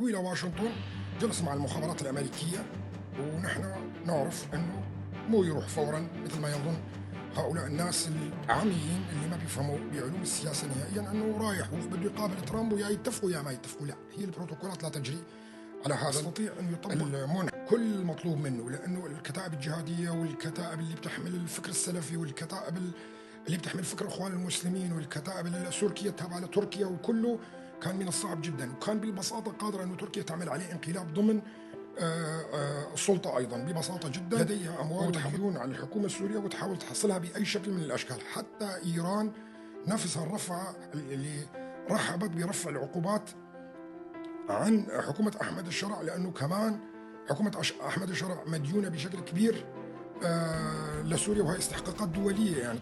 ذهابه إلى واشنطن جلس مع المخابرات الأمريكية، ونحن نعرف أنه مو يروح فورا مثل ما يظن هؤلاء الناس العاميين اللي ما بيفهموا بعلوم السياسة نهائيا، أنه رايح وبده يقابل ترامب ويا يتفقوا يا ما يتفقوا. لا، هي البروتوكولات لا تجري على هذا. يستطيع أن يطبق المنع كل المطلوب منه، لأنه الكتائب الجهادية والكتائب اللي بتحمل الفكر السلفي والكتائب اللي بتحمل فكر اخوان المسلمين والكتائب السوركية التابعة لتركيا وكله كان من الصعب جدا، وكان بالبساطة قادرة أنه تركيا تعمل عليه انقلاب ضمن السلطة أيضا ببساطة جدا. لديها أموال وتحملون على الحكومة السورية وتحاول تحصلها بأي شكل من الأشكال. حتى إيران نفسها الرفع اللي رحبت برفع العقوبات عن حكومة أحمد الشرع، لأنه كمان حكومة أحمد الشرع مديونة بشكل كبير لسوريا، وهي استحقاقات دولية يعني.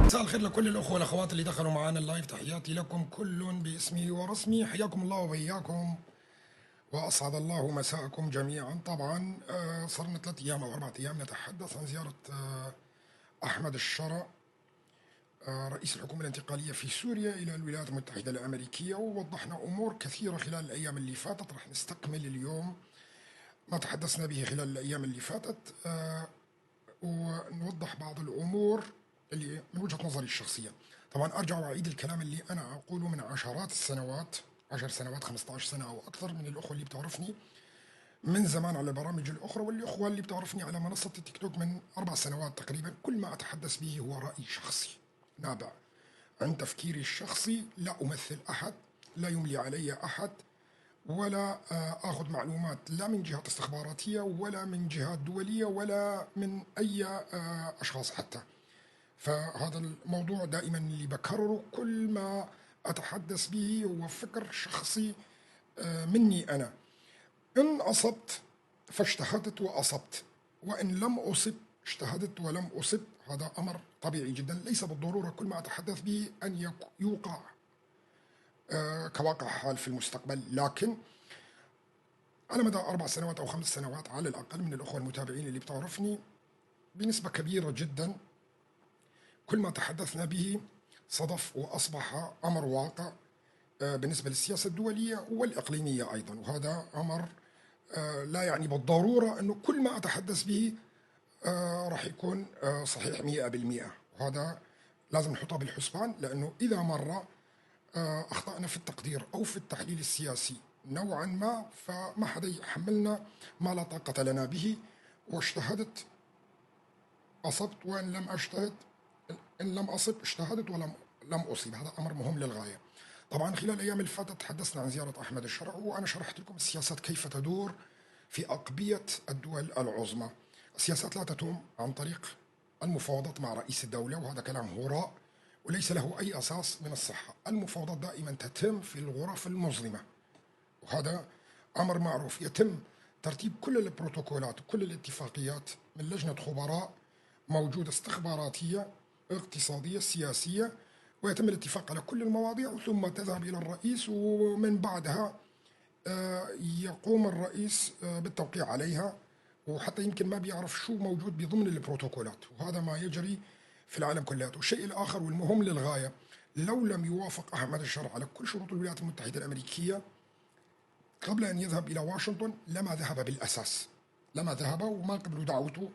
مساء الخير لكل الأخوة والأخوات اللي دخلوا معنا ال live، تحياتي لكم كل باسمي ورسمي، حياكم الله وبياكم وأسعد الله مساءكم جميعا. طبعا صرنا 3 أيام أو 4 أيام نتحدث عن زيارة أحمد الشرع رئيس الحكومة الانتقالية في سوريا إلى الولايات المتحدة الأمريكية، ووضحنا أمور كثيرة خلال الأيام اللي فاتت. رح نستكمل اليوم ما تحدثنا به خلال الأيام اللي فاتت، ونوضح بعض الأمور اللي من وجهة نظري الشخصية. طبعا أرجع وأعيد الكلام اللي أنا أقوله من عشرات السنوات، 10 سنوات، 15 سنة أو أكثر، من الأخوة اللي بتعرفني من زمان على البرامج الأخرى، والأخوة اللي بتعرفني على منصة التيك توك من 4 سنوات تقريبا. كل ما أتحدث به هو رأي شخصي نابع عن تفكيري الشخصي، لا أمثل أحد، لا يملي علي أحد، ولا آخذ معلومات لا من جهات استخباراتية ولا من جهات دولية ولا من أي أشخاص حتى. فهذا الموضوع دائما اللي بكرره، كل ما أتحدث به هو فكر شخصي مني أنا. إن أصبت فاجتهدت وأصبت، وإن لم أصب اجتهدت ولم أصب. هذا أمر طبيعي جدا، ليس بالضرورة كل ما أتحدث به أن يوقع كواقع حال في المستقبل، لكن على مدى 4 سنوات أو 5 سنوات على الأقل من الأخوة المتابعين اللي بتعرفني بنسبة كبيرة جدا كل ما تحدثنا به صدف وأصبح أمر واقع بالنسبة للسياسة الدولية والإقليمية أيضا. وهذا أمر لا يعني بالضرورة أنه كل ما أتحدث به راح يكون صحيح 100%، وهذا لازم نحطه بالحسبان، لأنه إذا مرة أخطأنا في التقدير أو في التحليل السياسي نوعا ما، فما حدا يحملنا ما لا طاقة لنا به. واجتهدت أصبت، وإن لم أجتهد، إن لم أصب اجتهدت ولم أصيب. هذا أمر مهم للغاية. طبعا خلال الأيام اللي فاتت تحدثنا عن زيارة أحمد الشرع، وأنا شرحت لكم السياسات كيف تدور في أقبية الدول العظمى. السياسات لا تتم عن طريق المفاوضات مع رئيس الدولة، وهذا كلام هراء وليس له أي أساس من الصحة. المفاوضات دائما تتم في الغرف المظلمة، وهذا أمر معروف. يتم ترتيب كل البروتوكولات وكل الاتفاقيات من لجنة خبراء موجودة استخباراتية اقتصادية سياسية، ويتم الاتفاق على كل المواضيع، ثم تذهب إلى الرئيس، ومن بعدها يقوم الرئيس بالتوقيع عليها، وحتى يمكن ما بيعرف شو موجود بضمن البروتوكولات. وهذا ما يجري في العالم كله. والشيء الآخر والمهم للغاية، لو لم يوافق أحمد الشرع على كل شروط الولايات المتحدة الأمريكية قبل أن يذهب إلى واشنطن لما ذهب بالأساس، لما ذهب وما قبلوا دعوته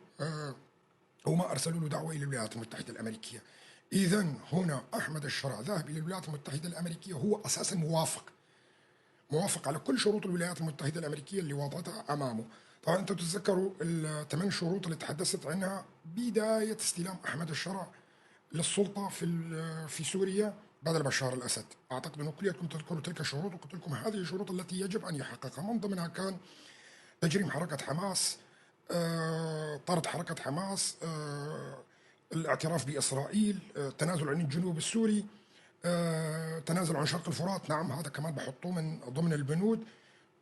وما أرسلوا له دعوة إلى الولايات المتحدة الأمريكية. إذن هنا أحمد الشرع ذهب إلى الولايات المتحدة الأمريكية هو أساسا موافق على كل شروط الولايات المتحدة الأمريكية اللي وضعتها أمامه. طبعا أنتم تتذكروا ال8 شروط اللي تحدثت عنها بداية استلام أحمد الشرع للسلطة في سوريا بدل بشار الأسد. أعتقد أنه كلكم تذكروا تلك الشروط، وقلت لكم هذه الشروط التي يجب أن يحققها. من ضمنها كان تجريم حركة حماس، طرد حركة حماس، الاعتراف بإسرائيل، التنازل عن الجنوب السوري، تنازل عن شرق الفرات، نعم هذا كمان بحطوه من ضمن البنود،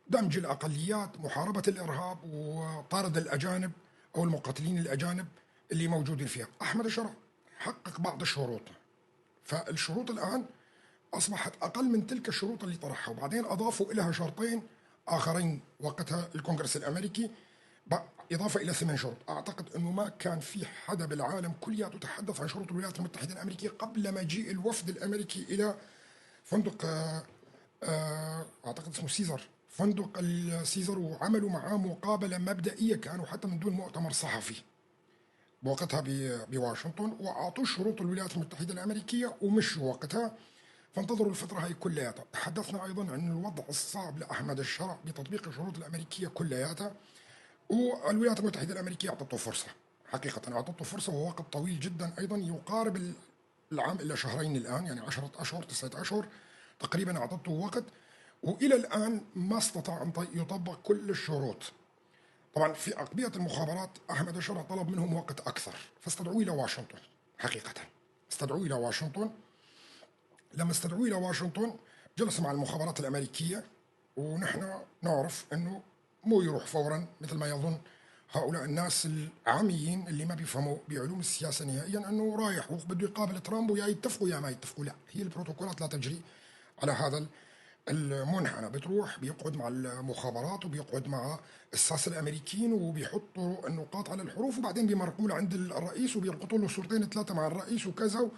دمج الأقليات، محاربة الإرهاب، وطرد الأجانب أو المقاتلين الأجانب اللي موجودين فيها. أحمد الشرع حقق بعض الشروط، فالشروط الآن أصبحت أقل من تلك الشروط اللي طرحها، وبعدين أضافوا لها شرطين آخرين وقتها الكونغرس الأمريكي إضافة إلى 8 شروط. أعتقد أنه ما كان في حدا بالعالم كلياته تحدث عن شروط الولايات المتحدة الأمريكية قبل مجيء الوفد الأمريكي إلى فندق أعتقد اسمه سيزر، فندق السيزر، وعملوا معاه مقابلة مبدئية كانوا حتى من دون مؤتمر صحفي وقتها بواشنطن، وأعطوا شروط الولايات المتحدة الأمريكية ومشوا وقتها. فانتظروا الفترة هاي كلياتها. تحدثنا أيضا عن الوضع الصعب لأحمد الشرع بتطبيق الشروط الأمريكية كلياتها، والولايات المتحدة الأمريكية أعطته فرصة، حقيقة أعطته فرصة ووقت طويل جدا أيضا يقارب العام إلى شهرين الآن، يعني 10 أشهر 9 أشهر تقريبا أعطته وقت، وإلى الآن ما استطاع أن يطبق كل الشروط. طبعا في أقبية المخابرات أحمد الشرع طلب منهم وقت أكثر، فاستدعوه إلى واشنطن. حقيقة استدعوه إلى واشنطن. لما استدعوه إلى واشنطن جلس مع المخابرات الأمريكية، ونحن نعرف أنه مو يروح فورا مثل ما يظن هؤلاء الناس العاميين اللي ما بيفهموا بعلوم السياسة نهائيا، أنه رايح وبده يقابل ترامب ويا يتفقوا يا ما يتفقوا. لا، هي البروتوكولات لا تجري على هذا المنحنى. بتروح بيقعد مع المخابرات وبيقعد مع الساسة الأمريكيين وبيحطوا النقاط على الحروف، وبعدين بيمرقوا له عند الرئيس وبيلقطوا له صورتين ثلاثة مع الرئيس وكذا،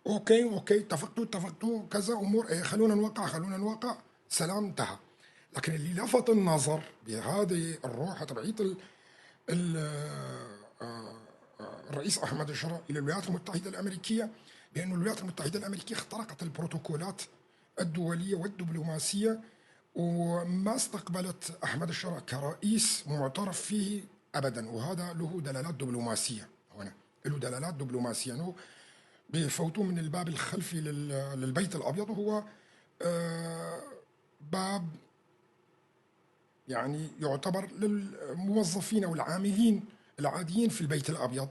okay اتفقتوا كذا أمور، إيه خلونا نوقع خلونا نوقع، سلام انتهى. لكن اللي لفت النظر بهذه الروحة تبعية الرئيس أحمد الشرع إلى الولايات المتحدة الأمريكية، بأن الولايات المتحدة الأمريكية اخترقت البروتوكولات الدولية والدبلوماسية وما استقبلت أحمد الشرع كرئيس معترف فيه أبدا، وهذا له دلالات دبلوماسية. هنا له دلالات دبلوماسية أنه بيفوتوه من الباب الخلفي للبيت الأبيض، وهو باب يعني يعتبر للموظفين أو العاملين العاديين في البيت الأبيض.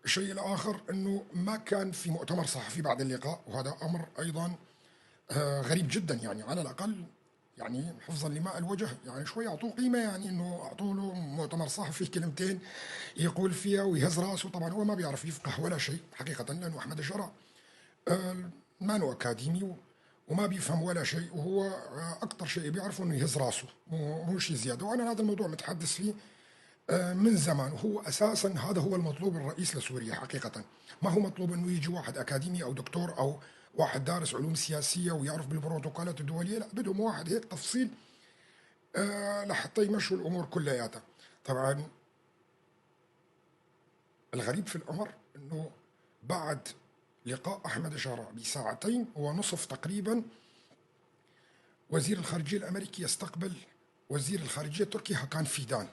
الشيء الآخر أنه ما كان في مؤتمر صحفي بعد اللقاء، وهذا أمر أيضا غريب جدا، يعني على الأقل يعني حفظا لماء الوجه يعني شوي أعطوه قيمة، يعني أنه أعطوه له مؤتمر صحفي كلمتين يقول فيها ويهز راسه. طبعا هو ما بيعرف يفقه ولا شيء حقيقة، لأنه أحمد الشرع ما أكاديمي وما بيفهم ولا شيء، وهو أكثر شيء بيعرفه أنه يهز راسه، مو شيء زيادة. وأنا هذا الموضوع متحدث فيه من زمان، وهو أساسا هذا هو المطلوب الرئيس لسوريا حقيقة. ما هو مطلوب أنه يجي واحد أكاديمي أو دكتور أو واحد دارس علوم سياسية ويعرف بالبروتوكولات الدولية، لا، بدهم واحد هيك تفصيل لحتى يمشوا الأمور كلياتها. طبعا الغريب في الأمر أنه بعد لقاء أحمد الشرع بساعتين ونصف تقريبا، وزير الخارجية الأمريكي يستقبل وزير الخارجية التركي هاكان فيدان،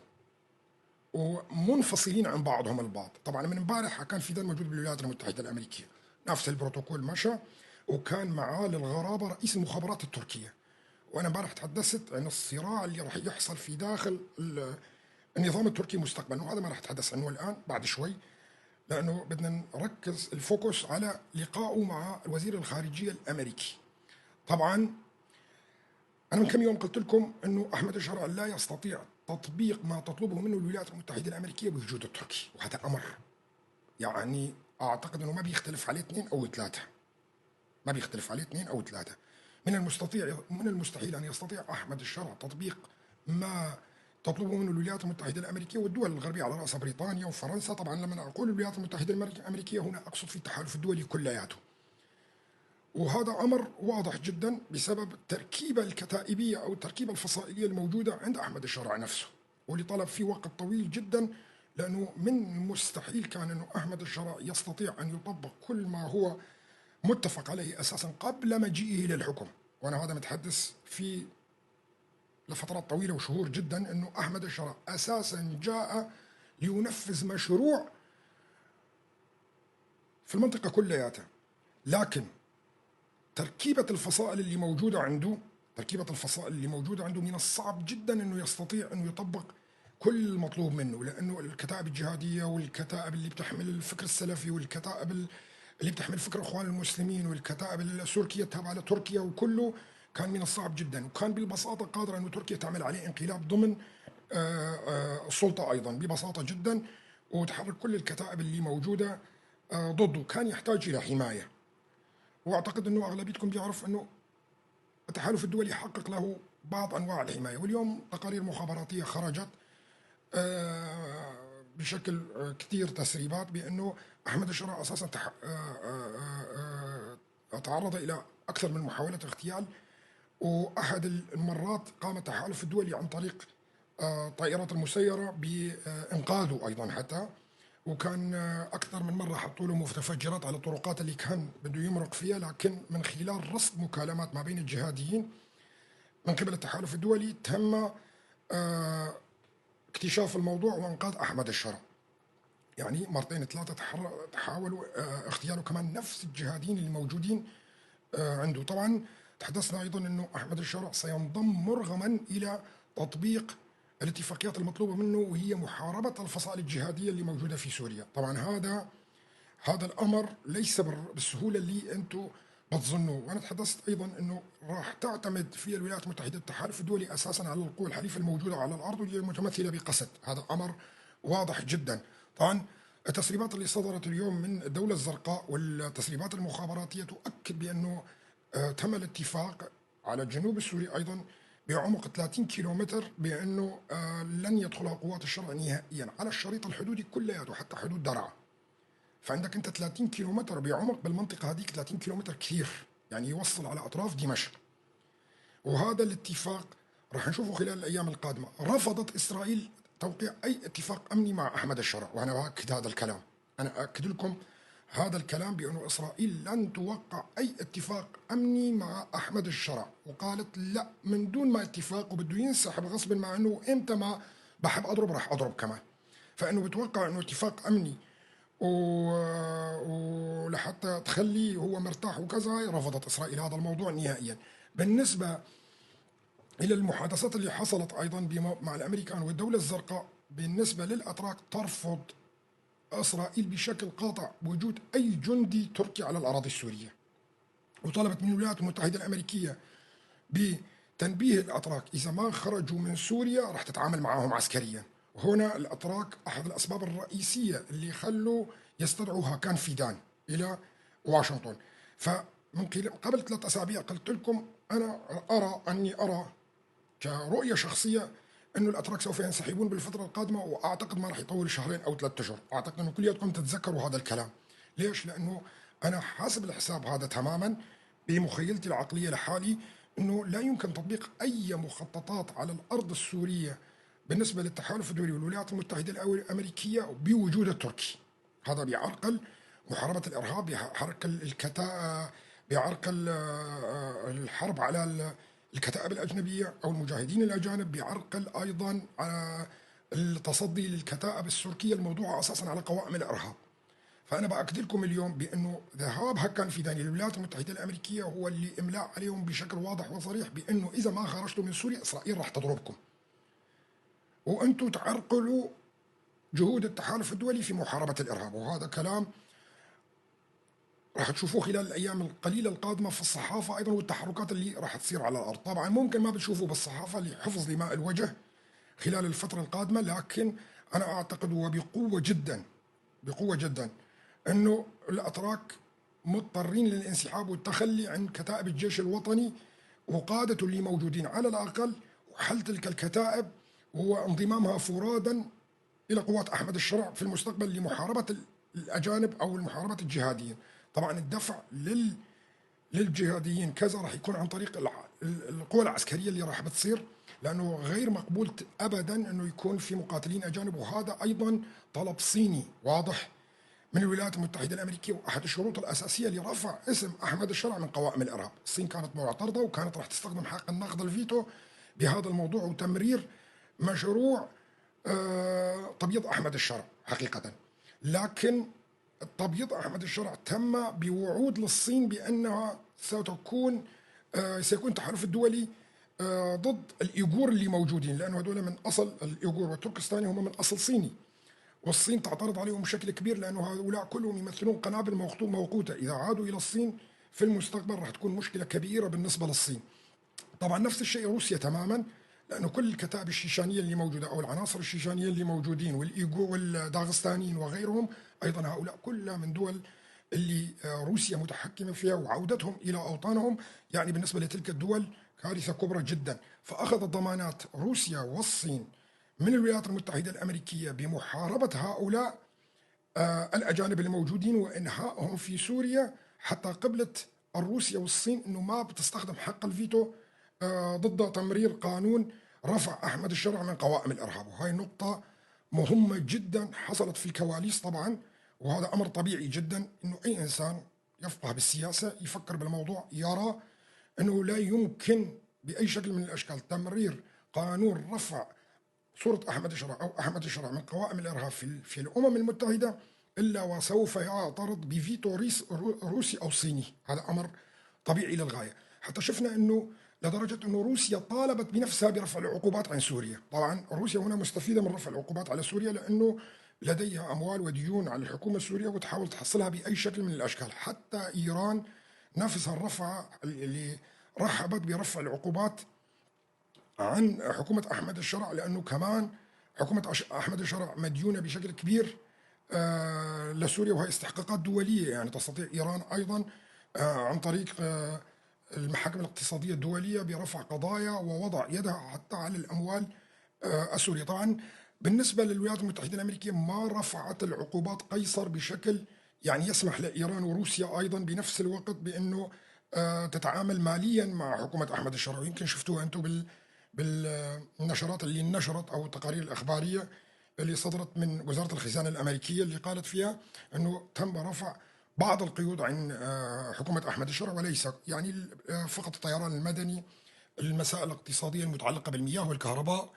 ومنفصلين عن بعضهم البعض. طبعا من امبارح هاكان فيدان موجود بالولايات المتحدة الأمريكية، نفس البروتوكول مشى، وكان معاه للغرابة رئيس المخابرات التركية. وأنا امبارح تحدثت عن الصراع اللي راح يحصل في داخل النظام التركي مستقبلا، وهذا ما راح أتحدث عنه الآن بعد شوي، لأنه بدنا نركز الفوكس على لقائه مع الوزير الخارجية الأمريكي. طبعا أنا من كم يوم قلت لكم أنه أحمد الشرع لا يستطيع تطبيق ما تطلبه منه الولايات المتحدة الأمريكية بوجود التركي، وهذا أمر يعني أعتقد أنه ما بيختلف عليه 2 أو 3، ما بيختلف عليه 2 أو 3. من المستحيل أن يستطيع أحمد الشرع تطبيق ما تطلبه منه الولايات المتحدة الأمريكية والدول الغربية على رأسها بريطانيا وفرنسا. طبعا لما أقول الولايات المتحدة الأمريكية هنا أقصد في التحالف الدولي كلياته، وهذا أمر واضح جدا بسبب التركيبة الكتائبية أو التركيبة الفصائلية الموجودة عند أحمد الشرع نفسه، واللي طلب فيه وقت طويل جدا، لأنه من المستحيل كان أنه أحمد الشرع يستطيع أن يطبق كل ما هو متفق عليه أساسا قبل مجيئه للحكم. وأنا هذا متحدث في لفترات طويلة وشهور جدا، أنه أحمد الشرع أساسا جاء لينفذ مشروع في المنطقة كلياتها، لكن تركيبة الفصائل اللي موجودة عنده، تركيبة الفصائل اللي موجودة عنده من الصعب جدا أنه يستطيع أنه يطبق كل المطلوب منه، لأنه الكتائب الجهادية والكتائب اللي بتحمل الفكر السلفي والكتائب اللي بتحمل فكر إخوان المسلمين والكتائب السوركية التابعة لتركيا وكله كان من الصعب جدا، وكان بالبساطة قادرة أنه تركيا تعمل عليه انقلاب ضمن السلطة أيضا ببساطة جدا. وتحرك كل الكتائب اللي موجودة ضده. كان يحتاج إلى حماية، وأعتقد أنه أغلبيتكم بيعرف أنه التحالف الدولي حقق له بعض أنواع الحماية. واليوم تقارير مخابراتية خرجت بشكل كثير تسريبات بأنه أحمد الشرع أساسا تعرض إلى أكثر من محاولة اغتيال، وأحد المرات قام التحالف الدولي عن طريق طائرات المسيرة بإنقاذه أيضا حتى، وكان أكثر من مرة حطوا له متفجرات على الطرقات اللي كان بده يمرق فيها، لكن من خلال رصد مكالمات ما بين الجهاديين من قبل التحالف الدولي تم اكتشاف الموضوع وانقاذ أحمد الشرع. يعني مرتين ثلاثة تحاولوا اغتياله كمان نفس الجهاديين اللي موجودين عنده. طبعا تحدثنا أيضا أنه أحمد الشرع سينضم مرغما إلى تطبيق الاتفاقيات المطلوبة منه، وهي محاربة الفصائل الجهادية اللي موجودة في سوريا. طبعا هذا الأمر ليس بالسهولة اللي أنتم بتظنوه. وأنا تحدثت أيضا أنه راح تعتمد في الولايات المتحدة التحالف الدولي أساسا على القوى الحليفة الموجودة على الأرض واللي متمثلة بقسد، هذا أمر واضح جدا. طبعا التسريبات اللي صدرت اليوم من الدولة الزرقاء والتسريبات المخابراتية تؤكد بأنه تم الاتفاق على الجنوب السوري أيضا بعمق 30 كيلومتر بأنه لن يدخلها قوات الشرع نهائيا على الشريط الحدودي كلياته حتى حدود درعا. فعندك أنت 30 كيلومتر بعمق بالمنطقة هذيك، 30 كيلومتر كثير، يعني يوصل على أطراف دمشق. وهذا الاتفاق راح نشوفه خلال الأيام القادمة. رفضت إسرائيل توقيع أي اتفاق أمني مع أحمد الشرع، وأنا بأكد هذا الكلام، أنا أؤكد لكم هذا الكلام بأنه إسرائيل لن توقع أي اتفاق أمني مع أحمد الشرع، وقالت لا من دون ما اتفاق، وبده ينسحب غصب مع أنه إمتى ما بحب أضرب راح أضرب كمان. فإنه بتوقع أنه اتفاق أمني ولحتى تخليه هو مرتاح وكذا، رفضت إسرائيل هذا الموضوع نهائيا. بالنسبة إلى المحادثات اللي حصلت أيضا مع الأمريكان والدولة الزرقاء، بالنسبة للأتراك ترفض إسرائيل بشكل قاطع وجود أي جندي تركي على الأراضي السورية، وطلبت من الولايات المتحدة الأمريكية بتنبيه الأتراك إذا ما خرجوا من سوريا راح تتعامل معهم عسكريا. وهنا الأتراك أحد الأسباب الرئيسية اللي خلوا يستدعوا هاكان فيدان إلى واشنطن. فمن قبل 3 أسابيع قلت لكم أنا أرى أني أرى كرؤية شخصية أنه الأتراك سوف ينسحبون بالفترة القادمة، وأعتقد ما راح يطول شهرين أو 3 أشهر. أعتقد أنه كلياتكم تتذكروا هذا الكلام. ليش؟ لأنه أنا حاسب الحساب هذا تماما بمخيلتي العقلية لحالي، أنه لا يمكن تطبيق أي مخططات على الأرض السورية بالنسبة للتحالف الدولي والولايات المتحدة الأمريكية بوجود التركي. هذا بيعرقل محاربة الإرهاب، بيعرقل الكتائب، بيعرقل الحرب على الكتائب الأجنبية أو المجاهدين الأجانب، بيعرقل أيضا على التصدي للكتائب التركية الموضوعة أساسا على قوائم الإرهاب. فأنا بأكد لكم اليوم بأنه ذهاب هاكان فيدان للولايات المتحدة الأمريكية هو اللي إملاء عليهم بشكل واضح وصريح بأنه إذا ما خرجتوا من سوريا إسرائيل راح تضربكم، وأنتم تعرقلوا جهود التحالف الدولي في محاربة الإرهاب. وهذا كلام راح تشوفوه خلال الأيام القليلة القادمة في الصحافة أيضا، والتحركات اللي راح تصير على الأرض. طبعا ممكن ما بتشوفوه بالصحافة لحفظ لماء الوجه خلال الفترة القادمة، لكن أنا أعتقد وبقوة جدا بقوة جدا أنه الأتراك مضطرين للانسحاب والتخلي عن كتائب الجيش الوطني وقادته اللي موجودين على الأقل، وحل تلك الكتائب هو انضمامها فرادا إلى قوات أحمد الشرع في المستقبل لمحاربة الأجانب أو المحاربة الجهاديين. طبعا الدفع للجهاديين كذا راح يكون عن طريق القوى العسكرية اللي راح بتصير، لأنه غير مقبول أبدا أنه يكون في مقاتلين أجانب، وهذا أيضا طلب صيني واضح من الولايات المتحدة الأمريكية، وأحد الشروط الأساسية لرفع اسم أحمد الشرع من قوائم الإرهاب. الصين كانت معترضة وكانت راح تستخدم حق النقض الفيتو بهذا الموضوع وتمرير مشروع تبييض أحمد الشرع حقيقة، لكن تبييض أحمد الشرع تم بوعود للصين بأنها سيكون التحالف الدولي ضد الإيغور اللي موجودين، لأنه هذول من أصل الإيغور والتركستاني هم من أصل صيني، والصين تعترض عليهم بشكل كبير لأنه هؤلاء كلهم يمثلون قنابل موقوتة، إذا عادوا إلى الصين في المستقبل راح تكون مشكلة كبيرة بالنسبة للصين. طبعا نفس الشيء روسيا تماما، لأنه كل الكتائب الشيشانية اللي موجودة أو العناصر الشيشانية اللي موجودين والإيغو والداغستانيين وغيرهم أيضا هؤلاء كلها من دول اللي روسيا متحكمة فيها، وعودتهم إلى أوطانهم يعني بالنسبة لتلك الدول كارثة كبرى جدا. فأخذت ضمانات روسيا والصين من الولايات المتحدة الأمريكية بمحاربة هؤلاء الأجانب الموجودين وإنهائهم في سوريا، حتى قبلت الروسيا والصين أنه ما بتستخدم حق الفيتو ضد تمرير قانون رفع أحمد الشرع من قوائم الإرهاب. وهي نقطة مهمة جدا حصلت في الكواليس طبعا، وهذا أمر طبيعي جدا أنه أي إنسان يفقه بالسياسة يفكر بالموضوع يرى أنه لا يمكن بأي شكل من الأشكال تمرير قانون رفع صورة أحمد الشرع أو أحمد الشرع من قوائم الإرهاب في الأمم المتحدة إلا وسوف يعترض بفيتو روسي أو صيني. هذا أمر طبيعي للغاية. حتى شفنا أنه لدرجة أنه روسيا طالبت بنفسها برفع العقوبات عن سوريا. طبعا روسيا هنا مستفيدة من رفع العقوبات على سوريا لأنه لديها أموال وديون على الحكومة السورية وتحاول تحصلها بأي شكل من الأشكال. حتى إيران نفسها الرفع اللي رحبت برفع العقوبات عن حكومة أحمد الشرع، لأنه كمان حكومة أحمد الشرع مديونة بشكل كبير لسوريا، وهي استحقاقات دولية. يعني تستطيع إيران أيضا عن طريق المحاكم الاقتصادية الدولية برفع قضايا ووضع يدها حتى على الأموال السورية. طبعا بالنسبة للولايات المتحدة الأمريكية ما رفعت العقوبات قيصر بشكل يعني يسمح لإيران وروسيا أيضا بنفس الوقت بأنه تتعامل ماليا مع حكومة أحمد الشرع. ويمكن شفتوها أنتم بالنشرات اللي نشرت أو التقارير الإخبارية اللي صدرت من وزارة الخزانة الأمريكية اللي قالت فيها أنه تم رفع بعض القيود عن حكومة أحمد الشرع، وليس يعني فقط الطيران المدني، المسائل الاقتصادية المتعلقة بالمياه والكهرباء،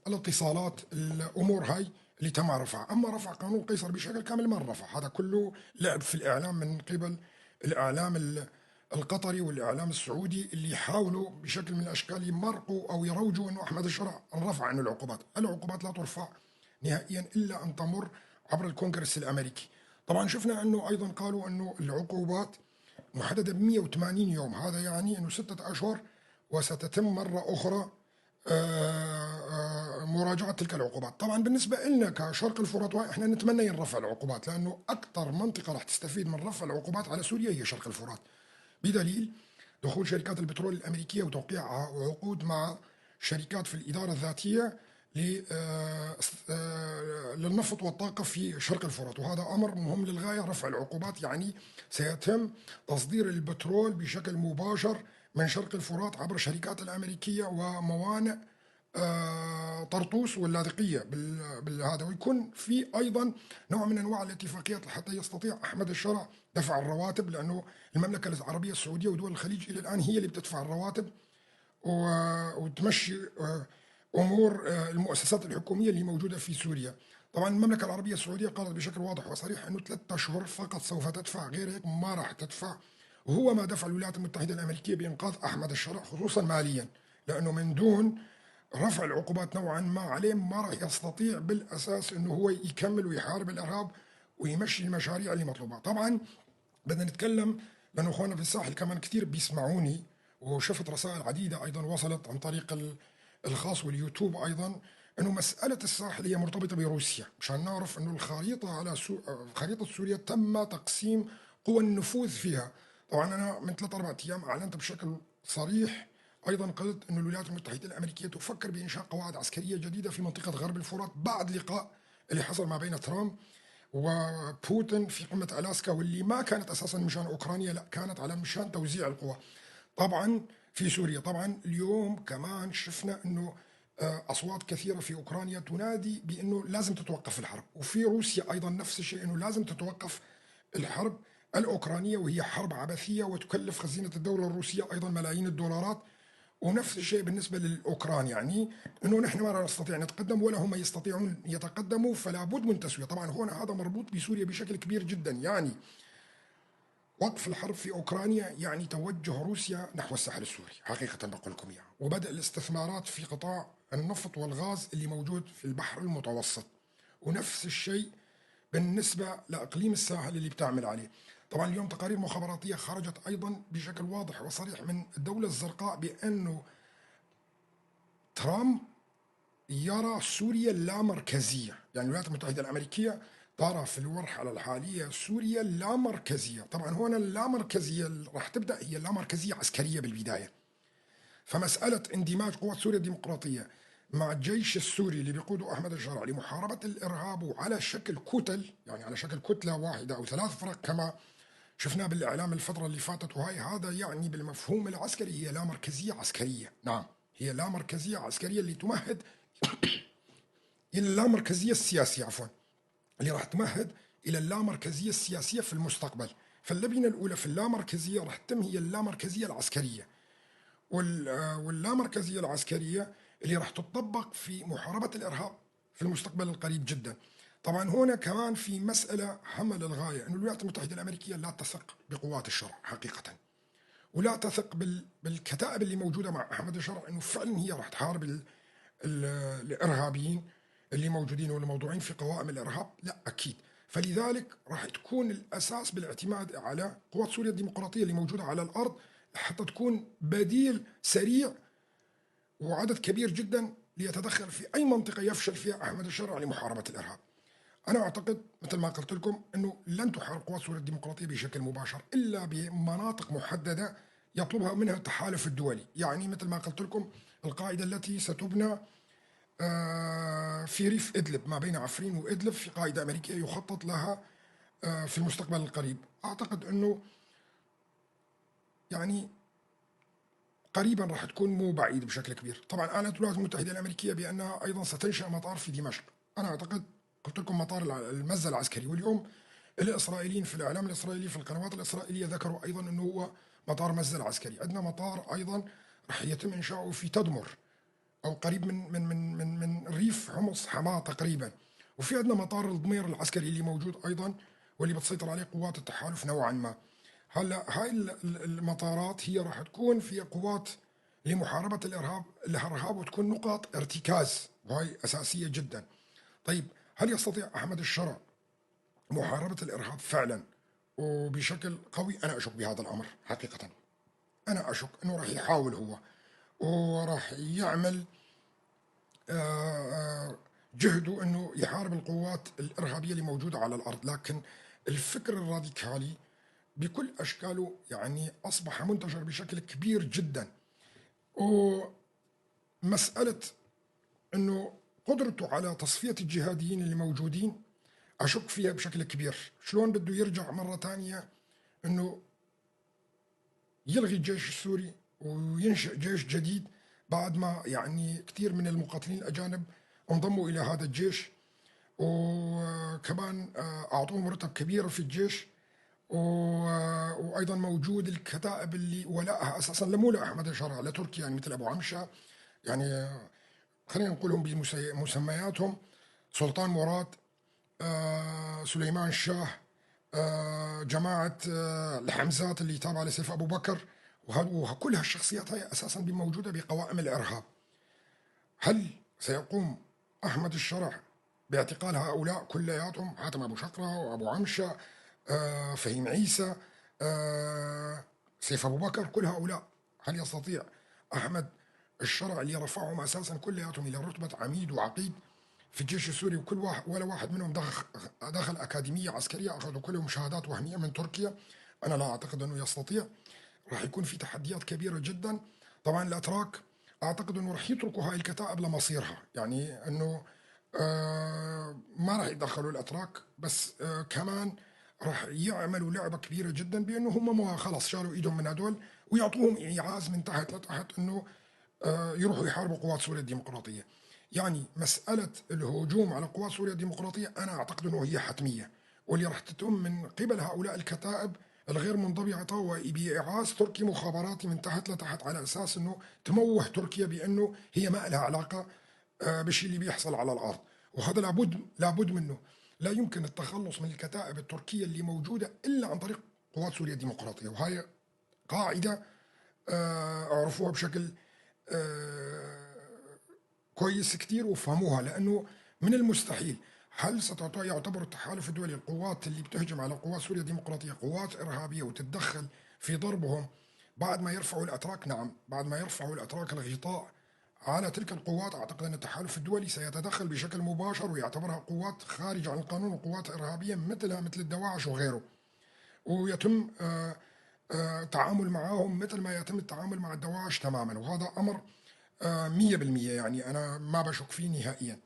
الاتصالات، الأمور هاي اللي تم رفعها. أما رفع قانون قيصر بشكل كامل ما رفع، هذا كله لعب في الإعلام من قبل الإعلام القطري والإعلام السعودي اللي يحاولوا بشكل من الأشكال يمرقوا أو يروجوا أنه أحمد الشرع رفع عنه العقوبات. العقوبات لا ترفع نهائيا إلا أن تمر عبر الكونغرس الأمريكي. طبعا شفنا أنه أيضا قالوا أنه العقوبات محددة ب 180 يوم، هذا يعني أنه 6 أشهر وستتم مرة أخرى مراجعة تلك العقوبات. طبعا بالنسبة لنا كشرق الفرات احنا نتمنى ينرفع العقوبات، لأنه أكثر منطقة راح تستفيد من رفع العقوبات على سوريا هي شرق الفرات، بدليل دخول شركات البترول الأمريكية وتوقيع عقود مع شركات في الإدارة الذاتية للنفط والطاقة في شرق الفرات، وهذا أمر مهم للغاية. رفع العقوبات يعني سيتم تصدير البترول بشكل مباشر من شرق الفرات عبر الشركات الأمريكية وموانئ طرطوس واللاذقية بالهذا، ويكون في أيضا نوع من أنواع الاتفاقيات حتى يستطيع أحمد الشرع دفع الرواتب، لأنه المملكة العربية السعودية ودول الخليج إلى الآن هي اللي بتدفع الرواتب وتمشي أمور المؤسسات الحكومية اللي موجودة في سوريا. طبعا المملكة العربية السعودية قالت بشكل واضح وصريح أنه 3 أشهر فقط سوف تدفع، غير هيك ما راح تدفع. وهو ما دفع الولايات المتحدة الأمريكية بإنقاذ أحمد الشرع خصوصا ماليا، لأنه من دون رفع العقوبات نوعا ما عليه ما راح يستطيع بالأساس أنه هو يكمل ويحارب الإرهاب ويمشي المشاريع اللي مطلوبة. طبعا بدنا نتكلم لأنه أخواننا في الساحل كمان كثير بيسمعوني، وشفت رسائل عديدة أيضا وصلت عن طريق الخاص واليوتيوب أيضا، أنه مسألة الساحل هي مرتبطة بروسيا، مشان نعرف أنه الخريطة على خريطة سوريا تم تقسيم قوى النفوذ فيها. طبعا أنا من 3-4 أيام أعلنت بشكل صريح أيضا، قلت أن الولايات المتحدة الأمريكية تفكر بإنشاء قواعد عسكرية جديدة في منطقة غرب الفرات بعد لقاء اللي حصل ما بين ترامب وبوتين في قمة ألاسكا، واللي ما كانت أساسا مشان أوكرانيا، لا كانت على مشان توزيع القوى طبعا في سوريا. طبعا اليوم كمان شفنا أنه أصوات كثيرة في أوكرانيا تنادي بأنه لازم تتوقف الحرب، وفي روسيا أيضا نفس الشيء أنه لازم تتوقف الحرب الأوكرانية، وهي حرب عبثية وتكلف خزينة الدولة الروسية أيضا ملايين الدولارات. ونفس الشيء بالنسبة للأوكران، يعني أنه نحن ما نستطيع نتقدم ولا هم يستطيعون يتقدموا، فلا بد من تسوية. طبعا هنا هذا مربوط بسوريا بشكل كبير جدا، يعني وقف الحرب في أوكرانيا يعني توجه روسيا نحو الساحل السوري حقيقة بقول لكم إياها، وبدأ الاستثمارات في قطاع النفط والغاز اللي موجود في البحر المتوسط، ونفس الشيء بالنسبة لإقليم الساحل اللي بتعمل عليه. طبعا اليوم تقارير مخابراتية خرجت أيضا بشكل واضح وصريح من الدولة الزرقاء بأنه ترامب يرى سوريا اللامركزية، يعني الولايات المتحدة الأمريكية ترى في المرحلة الحالية سوريا اللامركزية. طبعا هنا اللامركزية راح تبدأ هي اللامركزية عسكرية بالبداية. فمسألة اندماج قوات سوريا الديمقراطية مع الجيش السوري اللي بيقوده أحمد الشرع لمحاربة الإرهاب وعلى شكل كتل، يعني على شكل كتلة واحدة أو 3 فرق كما شفناه بالإعلام الفترة اللي فاتت، وهي هذا يعني بالمفهوم العسكري هي لا مركزية عسكرية. نعم هي لا مركزية عسكرية اللي تمهد إلى اللامركزية السياسية، عفوا اللي راح تمهد إلى اللامركزية السياسية في المستقبل. فاللبنة الأولى في اللامركزية راح تتم هي اللامركزية العسكرية، واللامركزية العسكرية اللي راح تطبق في محاربة الإرهاب في المستقبل القريب جدا. طبعا هنا كمان في مسألة هامة للغاية، أن الولايات المتحدة الأمريكية لا تثق بقوات الشرع حقيقة، ولا تثق بالكتائب اللي موجودة مع أحمد الشرع أنه فعلا هي راح تحارب الإرهابيين اللي موجودين والموضوعين في قوائم الإرهاب، لا أكيد. فلذلك راح تكون الأساس بالاعتماد على قوات سوريا الديمقراطية اللي موجودة على الأرض حتى تكون بديل سريع وعدد كبير جدا ليتدخل في أي منطقة يفشل فيها أحمد الشرع لمحاربة الإرهاب. أنا أعتقد مثل ما قلت لكم أنه لن تحارب قوات سوريا الديمقراطية بشكل مباشر إلا بمناطق محددة يطلبها منها التحالف الدولي، يعني مثل ما قلت لكم القاعدة التي ستبنى في ريف إدلب ما بين عفرين وإدلب في قاعدة أمريكية يخطط لها في المستقبل القريب. أعتقد أنه يعني قريبا راح تكون مو بعيد بشكل كبير. طبعا أعلنت الولايات المتحدة الأمريكية بأنها أيضا ستنشأ مطار في دمشق. أنا أعتقد قلت لكم مطار المزة العسكري، واليوم الإسرائيليين في الإعلام الإسرائيلي في القنوات الإسرائيلية ذكروا أيضا أنه هو مطار مزة العسكري. عندنا مطار أيضا راح يتم إنشاؤه في تدمر أو قريب من من من من من ريف حمص حماة تقريبا، وفي عندنا مطار الضمير العسكري اللي موجود أيضا واللي بتسيطر عليه قوات التحالف نوعا ما. هلا هاي المطارات هي راح تكون في قوات لمحاربة الإرهاب وتكون نقاط ارتكاز، وهي أساسية جدا. طيب هل يستطيع أحمد الشرع محاربة الإرهاب فعلا وبشكل قوي؟ أنا أشك بهذا الأمر حقيقة. أنا أشك أنه راح يحاول هو وراح يعمل جهده أنه يحارب القوات الإرهابية اللي موجودة على الأرض، لكن الفكر الراديكالي بكل أشكاله يعني أصبح منتشر بشكل كبير جدا. ومسألة أنه قدرته على تصفية الجهاديين اللي موجودين أشك فيها بشكل كبير. شلون بده يرجع مرة تانية أنه يلغي الجيش السوري وينشئ جيش جديد بعد ما يعني كثير من المقاتلين الأجانب انضموا إلى هذا الجيش، وكمان أعطوهم رتب كبيرة في الجيش، وأيضا موجود الكتائب اللي ولائها أساسا مو لأحمد الشرع لتركيا، يعني مثل أبو عمشة، يعني خلينا نقولهم بمسمياتهم، سلطان مراد، سليمان شاه، جماعة الحمزات اللي تابعة لسيف أبو بكر، وكل هالشخصيات هي أساسا موجودة بقوائم الإرهاب. هل سيقوم أحمد الشرع باعتقال هؤلاء كلياتهم، حاتم أبو شقرة وأبو عمشة، فهيم عيسى، سيف أبو بكر، كل هؤلاء؟ هل يستطيع أحمد الشرع اللي رفعهم أساسا كلياتهم إلى رتبة عميد وعقيد في الجيش السوري، وكل واحد ولا واحد منهم دخل أكاديمية عسكرية، أخذوا كلهم شهادات وهمية من تركيا؟ أنا لا أعتقد أنه يستطيع. راح يكون في تحديات كبيرة جدا. طبعا الأتراك أعتقد أنه راح يتركوا هاي الكتائب لمصيرها، يعني أنه ما راح يتدخلوا الأتراك، بس كمان راح يعملوا لعبة كبيرة جدا بأنه هم خلاص شالوا إيدهم من هدول ويعطوهم إيعاز من تحت لتحت أنه يروحوا يحاربوا قوات سوريا الديمقراطية. يعني مسألة الهجوم على قوات سوريا الديمقراطية أنا أعتقد أنه هي حتمية، واللي راح تتم من قبل هؤلاء الكتائب الغير منضبطة وبإعاز تركي مخابراتي من تحت لتحت، على أساس أنه تموه تركيا بأنه هي ما لها علاقة بالشيء اللي بيحصل على الأرض، وهذا لابد منه. لا يمكن التخلص من الكتائب التركية اللي موجودة إلا عن طريق قوات سوريا الديمقراطية، وهي قاعدة أعرفوها بشكل كويس كتير وفهموها، لأنه من المستحيل. هل يعتبر التحالف الدولي القوات اللي بتهجم على قوات سوريا الديمقراطية قوات إرهابية وتتدخل في ضربهم بعد ما يرفعوا الأتراك؟ نعم، بعد ما يرفعوا الأتراك الغطاء على تلك القوات، أعتقد أن التحالف الدولي سيتدخل بشكل مباشر ويعتبرها قوات خارجة عن القانون وقوات إرهابية مثلها مثل الدواعش وغيره، ويتم التعامل معهم مثل ما يتم التعامل مع الدواعش تماما. وهذا أمر 100%، يعني أنا ما بشك فيه نهائيا،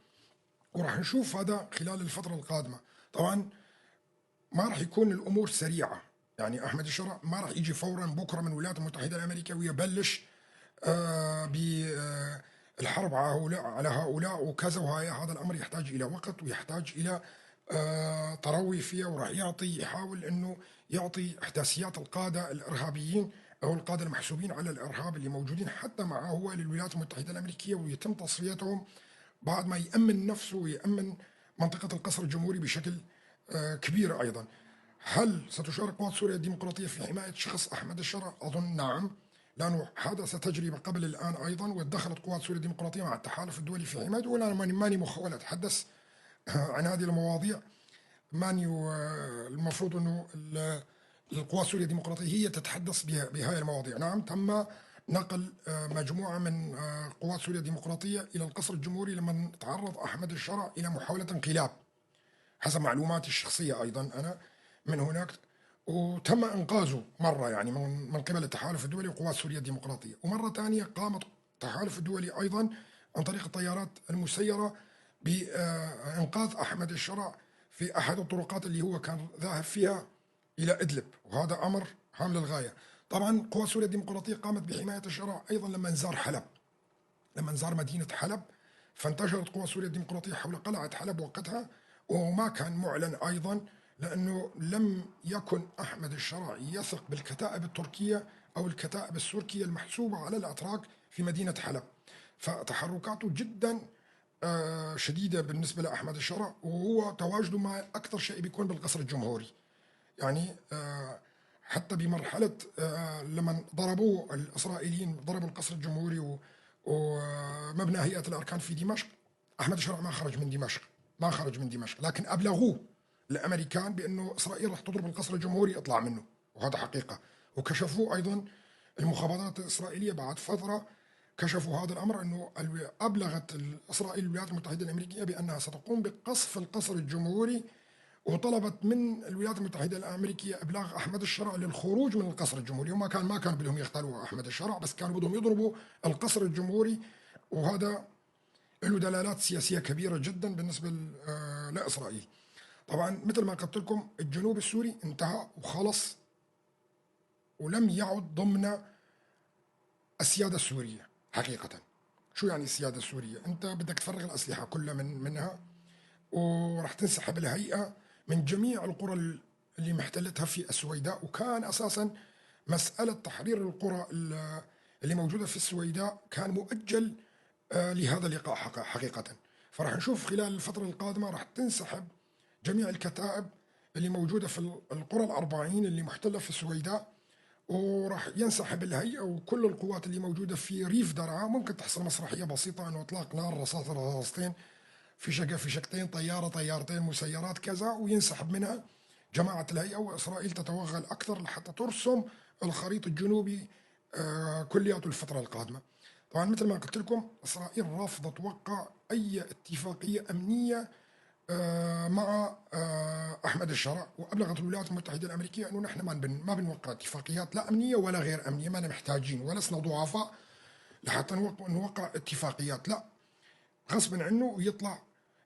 وراح نشوف هذا خلال الفترة القادمة. طبعا ما راح يكون الأمور سريعة، يعني أحمد الشرع ما راح يجي فورا بكرة من الولايات المتحدة الأمريكية ويبلش بالحرب على هؤلاء وكذا، وهاي هذا الأمر يحتاج إلى وقت ويحتاج إلى تروي فيها، وراح يحاول أنه يعطي إحداثيات القادة الإرهابيين أو القادة المحسوبين على الإرهاب اللي موجودين حتى معه هو للولايات المتحدة الأمريكية، ويتم تصفيتهم بعد ما يأمن نفسه ويأمن منطقة القصر الجمهوري بشكل كبير أيضا. هل ستشارك قوات سوريا الديمقراطية في حماية شخص أحمد الشرع؟ أظن نعم، لأنه حدث تجربة قبل الآن أيضا ودخلت قوات سوريا الديمقراطية مع التحالف الدولي في حمايته، ولا ماني مخول أتحدث عن هذه المواضيع، ماني المفروض أنه القوات السورية الديمقراطية هي تتحدث بهذه المواضيع. نعم تم نقل مجموعة من قوات سوريا الديمقراطية إلى القصر الجمهوري لما تعرض أحمد الشرع إلى محاولة انقلاب حسب معلوماتي الشخصية أيضا أنا من هناك، وتم إنقاذه مرة يعني من قبل التحالف الدولي وقوات سوريا الديمقراطية، ومرة ثانية قامت التحالف الدولي أيضا عن طريق الطيارات المسيرة بإنقاذ أحمد الشرع في أحد الطرقات اللي هو كان ذاهب فيها إلى إدلب، وهذا أمر هام للغاية. طبعا قوات سوريا الديمقراطية قامت بحماية الشرع أيضا لما زار حلب، لما زار مدينة حلب، فانتشرت قوات سوريا الديمقراطية حول قلعة حلب وقتها، وما كان معلن أيضا لأنه لم يكن أحمد الشرع يثق بالكتائب التركية أو الكتائب السوركية المحسوبة على الأتراك في مدينة حلب، فتحركاته جدا شديدة بالنسبة لأحمد الشرع، وهو تواجده مع أكثر شيء بيكون بالقصر الجمهوري. يعني حتى بمرحلة لما ضربوه الإسرائيليين، ضربوا القصر الجمهوري ومبنى هيئة الأركان في دمشق، أحمد الشرع ما خرج من دمشق، ما خرج من دمشق، لكن أبلغوه الأمريكان بأنه إسرائيل راح تضرب القصر الجمهوري اطلع منه، وهذا حقيقة. وكشفوه أيضا المخابرات الإسرائيلية بعد فترة، كشفوا هذا الأمر أنه أبلغت إسرائيل الولايات المتحدة الأمريكية بأنها ستقوم بقصف القصر الجمهوري، وطلبت من الولايات المتحدة الأمريكية إبلاغ أحمد الشرع للخروج من القصر الجمهوري. وما كان ما كانوا بدهم يغتالوا أحمد الشرع، بس كانوا بدهم يضربوا القصر الجمهوري، وهذا له دلالات سياسية كبيرة جدا بالنسبة لإسرائيل. طبعا مثل ما قلت لكم الجنوب السوري انتهى وخلص، ولم يعد ضمن السيادة السورية حقيقة. شو يعني السيادة السورية؟ أنت بدك تفرغ الأسلحة كلها منها، وراح تنسحب الهيئة من جميع القرى اللي محتلتها في السويداء. وكان أساسا مسألة تحرير القرى اللي موجودة في السويداء كان مؤجل لهذا اللقاء حقيقة. فراح نشوف خلال الفترة القادمة راح تنسحب جميع الكتائب اللي موجودة في القرى 40 اللي محتلة في السويداء، وراح ينسحب الهيئة وكل القوات اللي موجودة في ريف درعا. ممكن تحصل مسرحية بسيطة أنه إطلاق نار، رصاص رصاصتين، في شقة في شقتين، طيارة طيارتين، مسيرات كذا، وينسحب منها جماعة الهيئة، وإسرائيل تتوغل أكثر لحتى ترسم الخريط الجنوبي كلياته الفترة القادمة. طبعا مثل ما قلت لكم إسرائيل رافضة توقع أي اتفاقية أمنية مع أحمد الشرع، وأبلغت الولايات المتحدة الأمريكية أنه نحن ما بنوقع اتفاقيات لا أمنية ولا غير أمنية، ما محتاجين ولسنا ضعفاء لحتى نوقع اتفاقيات، لا غصبا عنه ويطلع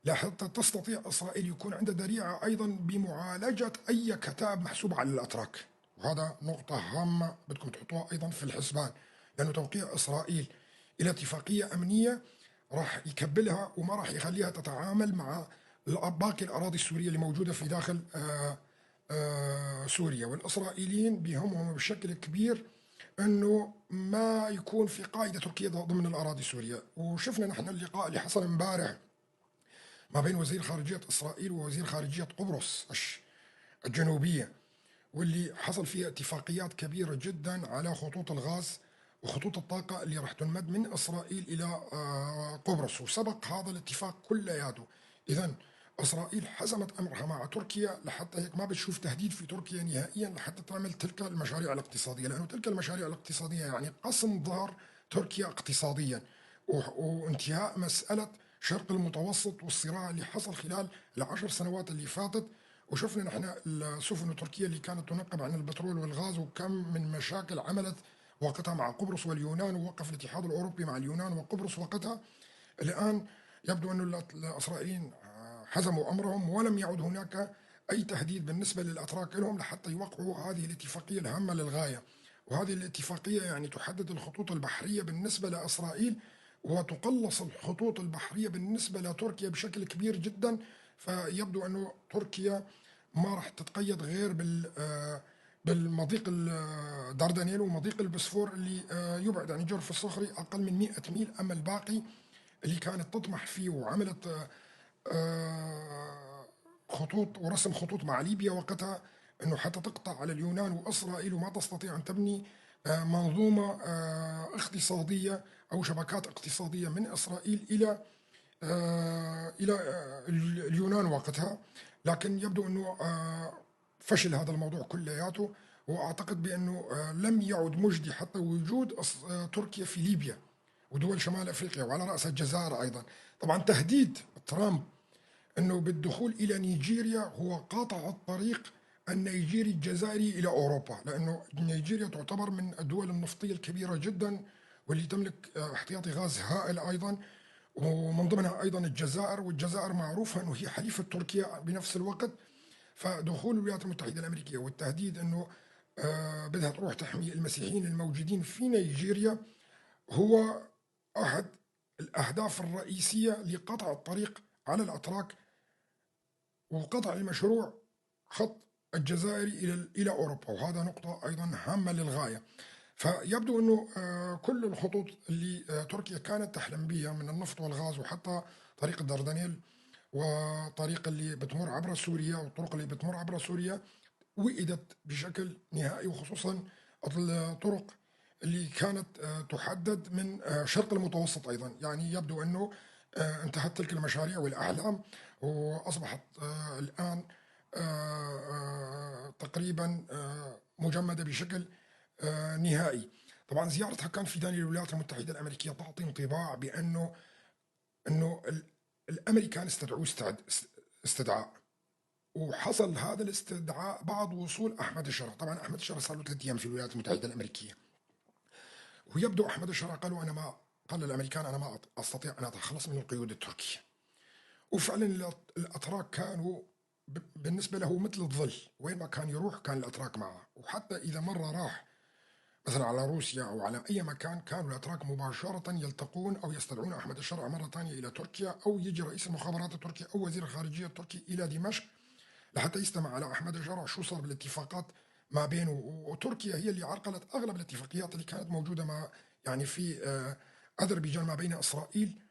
لحتى تستطيع إسرائيل يكون عندها ذريعة أيضا بمعالجة أي كتاب محسوب على الأتراك. وهذا نقطة هامة بدكم تحطوها أيضا في الحسبان، لأنه توقيع إسرائيل إلى اتفاقية أمنية راح يكبلها وما راح يخليها تتعامل مع باقي الأراضي السورية اللي موجودة في داخل سوريا. والإسرائيليين بيهمهم بشكل كبير أنه ما يكون في قاعدة تركية ضمن الأراضي السورية. وشفنا نحن اللقاء اللي حصل امبارح ما بين وزير خارجية إسرائيل ووزير خارجية قبرص الجنوبية، واللي حصل فيها اتفاقيات كبيرة جدا على خطوط الغاز وخطوط الطاقة اللي راح تنمد من إسرائيل إلى قبرص، وسبق هذا الاتفاق كلياته. إذن إسرائيل حزمت أمرها مع تركيا لحتى هيك ما بتشوف تهديد في تركيا نهائيا لحتى تعمل تلك المشاريع الاقتصادية، لأنه تلك المشاريع الاقتصادية يعني قسم ظهر تركيا اقتصاديا، وانتهاء مسألة شرق المتوسط والصراع اللي حصل خلال ال10 سنوات اللي فاتت. وشفنا نحن السفن التركية اللي كانت تنقب عن البترول والغاز، وكم من مشاكل عملت وقتها مع قبرص واليونان، ووقف الاتحاد الأوروبي مع اليونان وقبرص وقتها. الآن يبدو أن الإسرائيليين حزموا أمرهم، ولم يعد هناك أي تهديد بالنسبة للأتراك لهم لحتى يوقعوا هذه الاتفاقية الهامة للغاية. وهذه الاتفاقية يعني تحدد الخطوط البحرية بالنسبة لإسرائيل، وتقلص الخطوط البحرية بالنسبة لتركيا بشكل كبير جدا. فيبدو أنه تركيا ما راح تتقيد غير بالمضيق الداردانيل ومضيق البسفور اللي يبعد عن الجرف الصخري أقل من 100 ميل. أما الباقي اللي كانت تطمح فيه وعملت خطوط ورسم خطوط مع ليبيا وقتها، أنه حتى تقطع على اليونان وإسرائيل وما تستطيع أن تبني منظومة اقتصادية أو شبكات اقتصادية من إسرائيل إلى اليونان وقتها. لكن يبدو أنه فشل هذا الموضوع كلياته، وأعتقد بأنه لم يعد مجدي حتى وجود تركيا في ليبيا ودول شمال أفريقيا وعلى رأسها الجزائر أيضا. طبعا تهديد ترامب أنه بالدخول إلى نيجيريا هو قاطع الطريق النيجيري الجزائري إلى أوروبا، لأنه نيجيريا تعتبر من الدول النفطية الكبيرة جدا واللي تملك احتياطي غاز هائل أيضا، ومن ضمنها أيضا الجزائر، والجزائر معروفة أنه هي حليفة تركيا بنفس الوقت. فدخول الولايات المتحدة الأمريكية والتهديد أنه بدها تروح تحمي المسيحيين الموجودين في نيجيريا هو أحد الأهداف الرئيسية لقطع الطريق على الأتراك وقطع المشروع خط الجزائري إلى أوروبا، وهذا نقطة أيضا هامة للغاية. فيبدو أنه كل الخطوط اللي تركيا كانت تحلم بها من النفط والغاز، وحتى طريق الدردنيل وطريق اللي بتمر عبر سوريا والطرق اللي بتمر عبر سوريا، وئدت بشكل نهائي، وخصوصا الطرق اللي كانت تحدد من شرق المتوسط أيضا. يعني يبدو أنه انتهت تلك المشاريع والأحلام، وأصبحت الآن تقريبا مجمدة بشكل نهائي. طبعا زيارة هاكان فيدان للولايات المتحدة الأمريكية تعطي انطباع بأنه الأمريكان استدعوه استدعاء، وحصل هذا الاستدعاء بعد وصول أحمد الشرع. طبعا أحمد الشرع صار له 3 أيام في الولايات المتحدة الأمريكية، ويبدو أحمد الشرع قالوا أنا ما قال للأمريكان أنا ما أستطيع أن أتخلص من القيود التركية. وفعلا الأتراك كانوا بالنسبة له مثل الظل، وين ما كان يروح كان الأتراك معه، وحتى إذا مرة راح مثلا على روسيا أو على أي مكان كانوا الأتراك مباشرة يلتقون أو يستدعون أحمد الشرع مرة ثانية إلى تركيا، أو يجي رئيس المخابرات التركي أو وزير الخارجية التركي إلى دمشق لحتى يستمع على أحمد الشرع شو صار بالاتفاقات ما بينه وتركيا. هي اللي عرقلت أغلب الاتفاقيات اللي كانت موجودة مع يعني في أذربيجان ما بين إسرائيل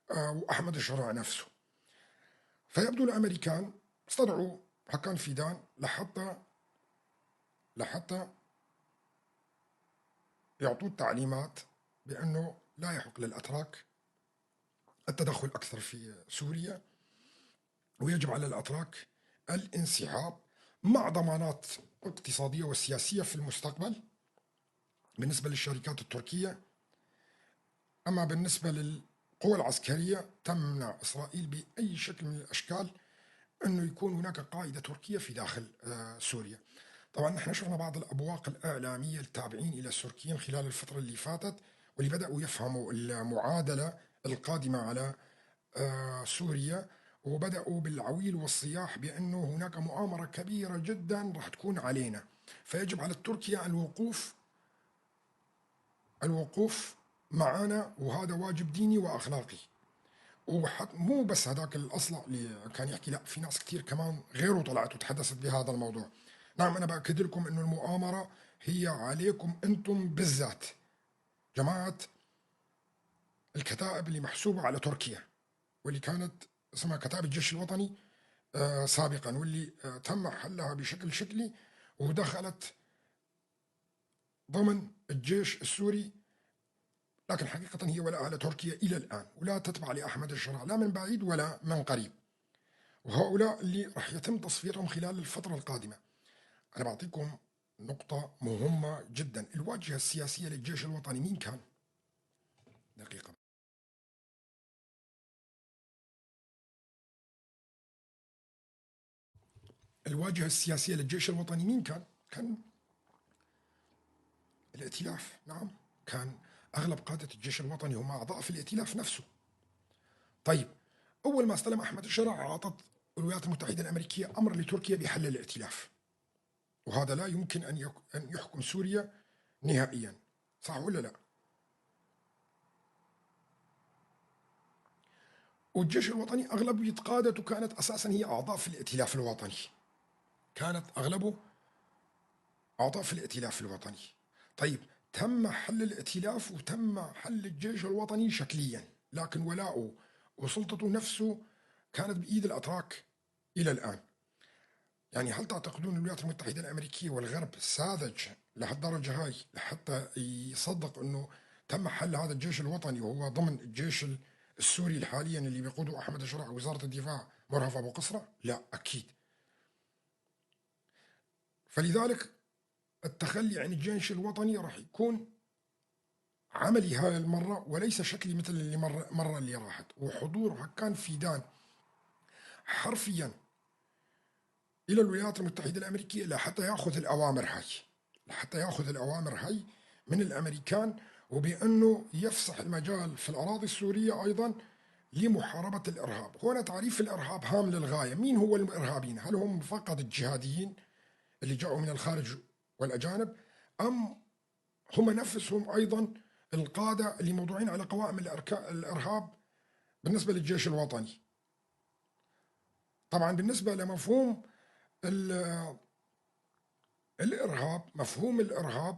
وأحمد الشرع نفسه. فيبدو الأمريكان استدعوا هاكان فيدان لحتى يعطوه التعليمات بأنه لا يحق للأتراك التدخل أكثر في سوريا، ويجب على الأتراك الانسحاب مع ضمانات اقتصادية وسياسية في المستقبل بالنسبة للشركات التركية. أما بالنسبة للقوى العسكرية تمنع إسرائيل بأي شكل من الأشكال أنه يكون هناك قاعدة تركية في داخل سوريا. طبعا نحن شفنا بعض الأبواق الإعلامية التابعين إلى التركيين خلال الفترة اللي فاتت واللي بدأوا يفهموا المعادلة القادمة على سوريا، وبدأوا بالعويل والصياح بأنه هناك مؤامرة كبيرة جدا راح تكون علينا، فيجب على تركيا الوقوف معنا، وهذا واجب ديني وأخلاقي. مو بس هذاك الأصلع اللي كان يحكي، لا في ناس كثير كمان غيره طلعت وتحدثت بهذا الموضوع. نعم أنا بأكد لكم أنه المؤامرة هي عليكم أنتم بالذات، جماعة الكتائب اللي محسوبة على تركيا واللي كانت اسمها كتائب الجيش الوطني سابقا، واللي تم حلها بشكل شكلي ودخلت ضمن الجيش السوري، لكن حقيقة هي ولاءها لتركيا إلى الآن، ولا تتبع لأحمد الشرع لا من بعيد ولا من قريب. وهؤلاء اللي راح يتم تصفيتهم خلال الفترة القادمة. أنا بعطيكم نقطة مهمة جدا، الواجهة السياسية للجيش الوطني مين كان؟ دقيقة. الواجهة السياسية للجيش الوطني مين كان؟ كان الائتلاف. نعم، كان أغلب قادة الجيش الوطني هم أعضاء في الائتلاف نفسه. طيب، أول ما استلم أحمد الشرع أعطت الولايات المتحدة الأمريكية أمر لتركيا بحل الائتلاف، وهذا لا يمكن أن يحكم سوريا نهائيا، صح ولا لا؟ والجيش الوطني أغلبية قادته كانت أساسا هي أعضاء في الائتلاف الوطني، كانت أغلبه أعضاء في الائتلاف الوطني. طيب، تم حل الائتلاف وتم حل الجيش الوطني شكليا، لكن ولاؤه وسلطته نفسه كانت بإيد الأتراك إلى الآن. يعني هل تعتقدون الولايات المتحدة الأمريكية والغرب ساذج لهالدرجة هاي لحتى يصدق أنه تم حل هذا الجيش الوطني وهو ضمن الجيش السوري حاليا اللي بيقوده أحمد الشرع وزارة الدفاع مرهف أبو قصرة؟ لا، أكيد. فلذلك التخلي عن الجيش الوطني راح يكون عملي هاي المرة وليس شكلي مثل اللي مرة اللي راحت. وحضور هكان فيدان حرفيا إلى الولايات المتحدة الأمريكية لحتى يأخذ الأوامر هاي، لحتى يأخذ الأوامر هاي من الأمريكان، وبأنه يفسح المجال في الأراضي السورية أيضا لمحاربة الإرهاب. هنا تعريف الإرهاب هام للغاية. مين هو الإرهابيين؟ هل هم فقط الجهاديين اللي جاءوا من الخارج والأجانب، أم هم نفسهم أيضا القادة اللي موضوعين على قوائم الإرهاب بالنسبة للجيش الوطني؟ طبعا بالنسبة لمفهوم الإرهاب، مفهوم الإرهاب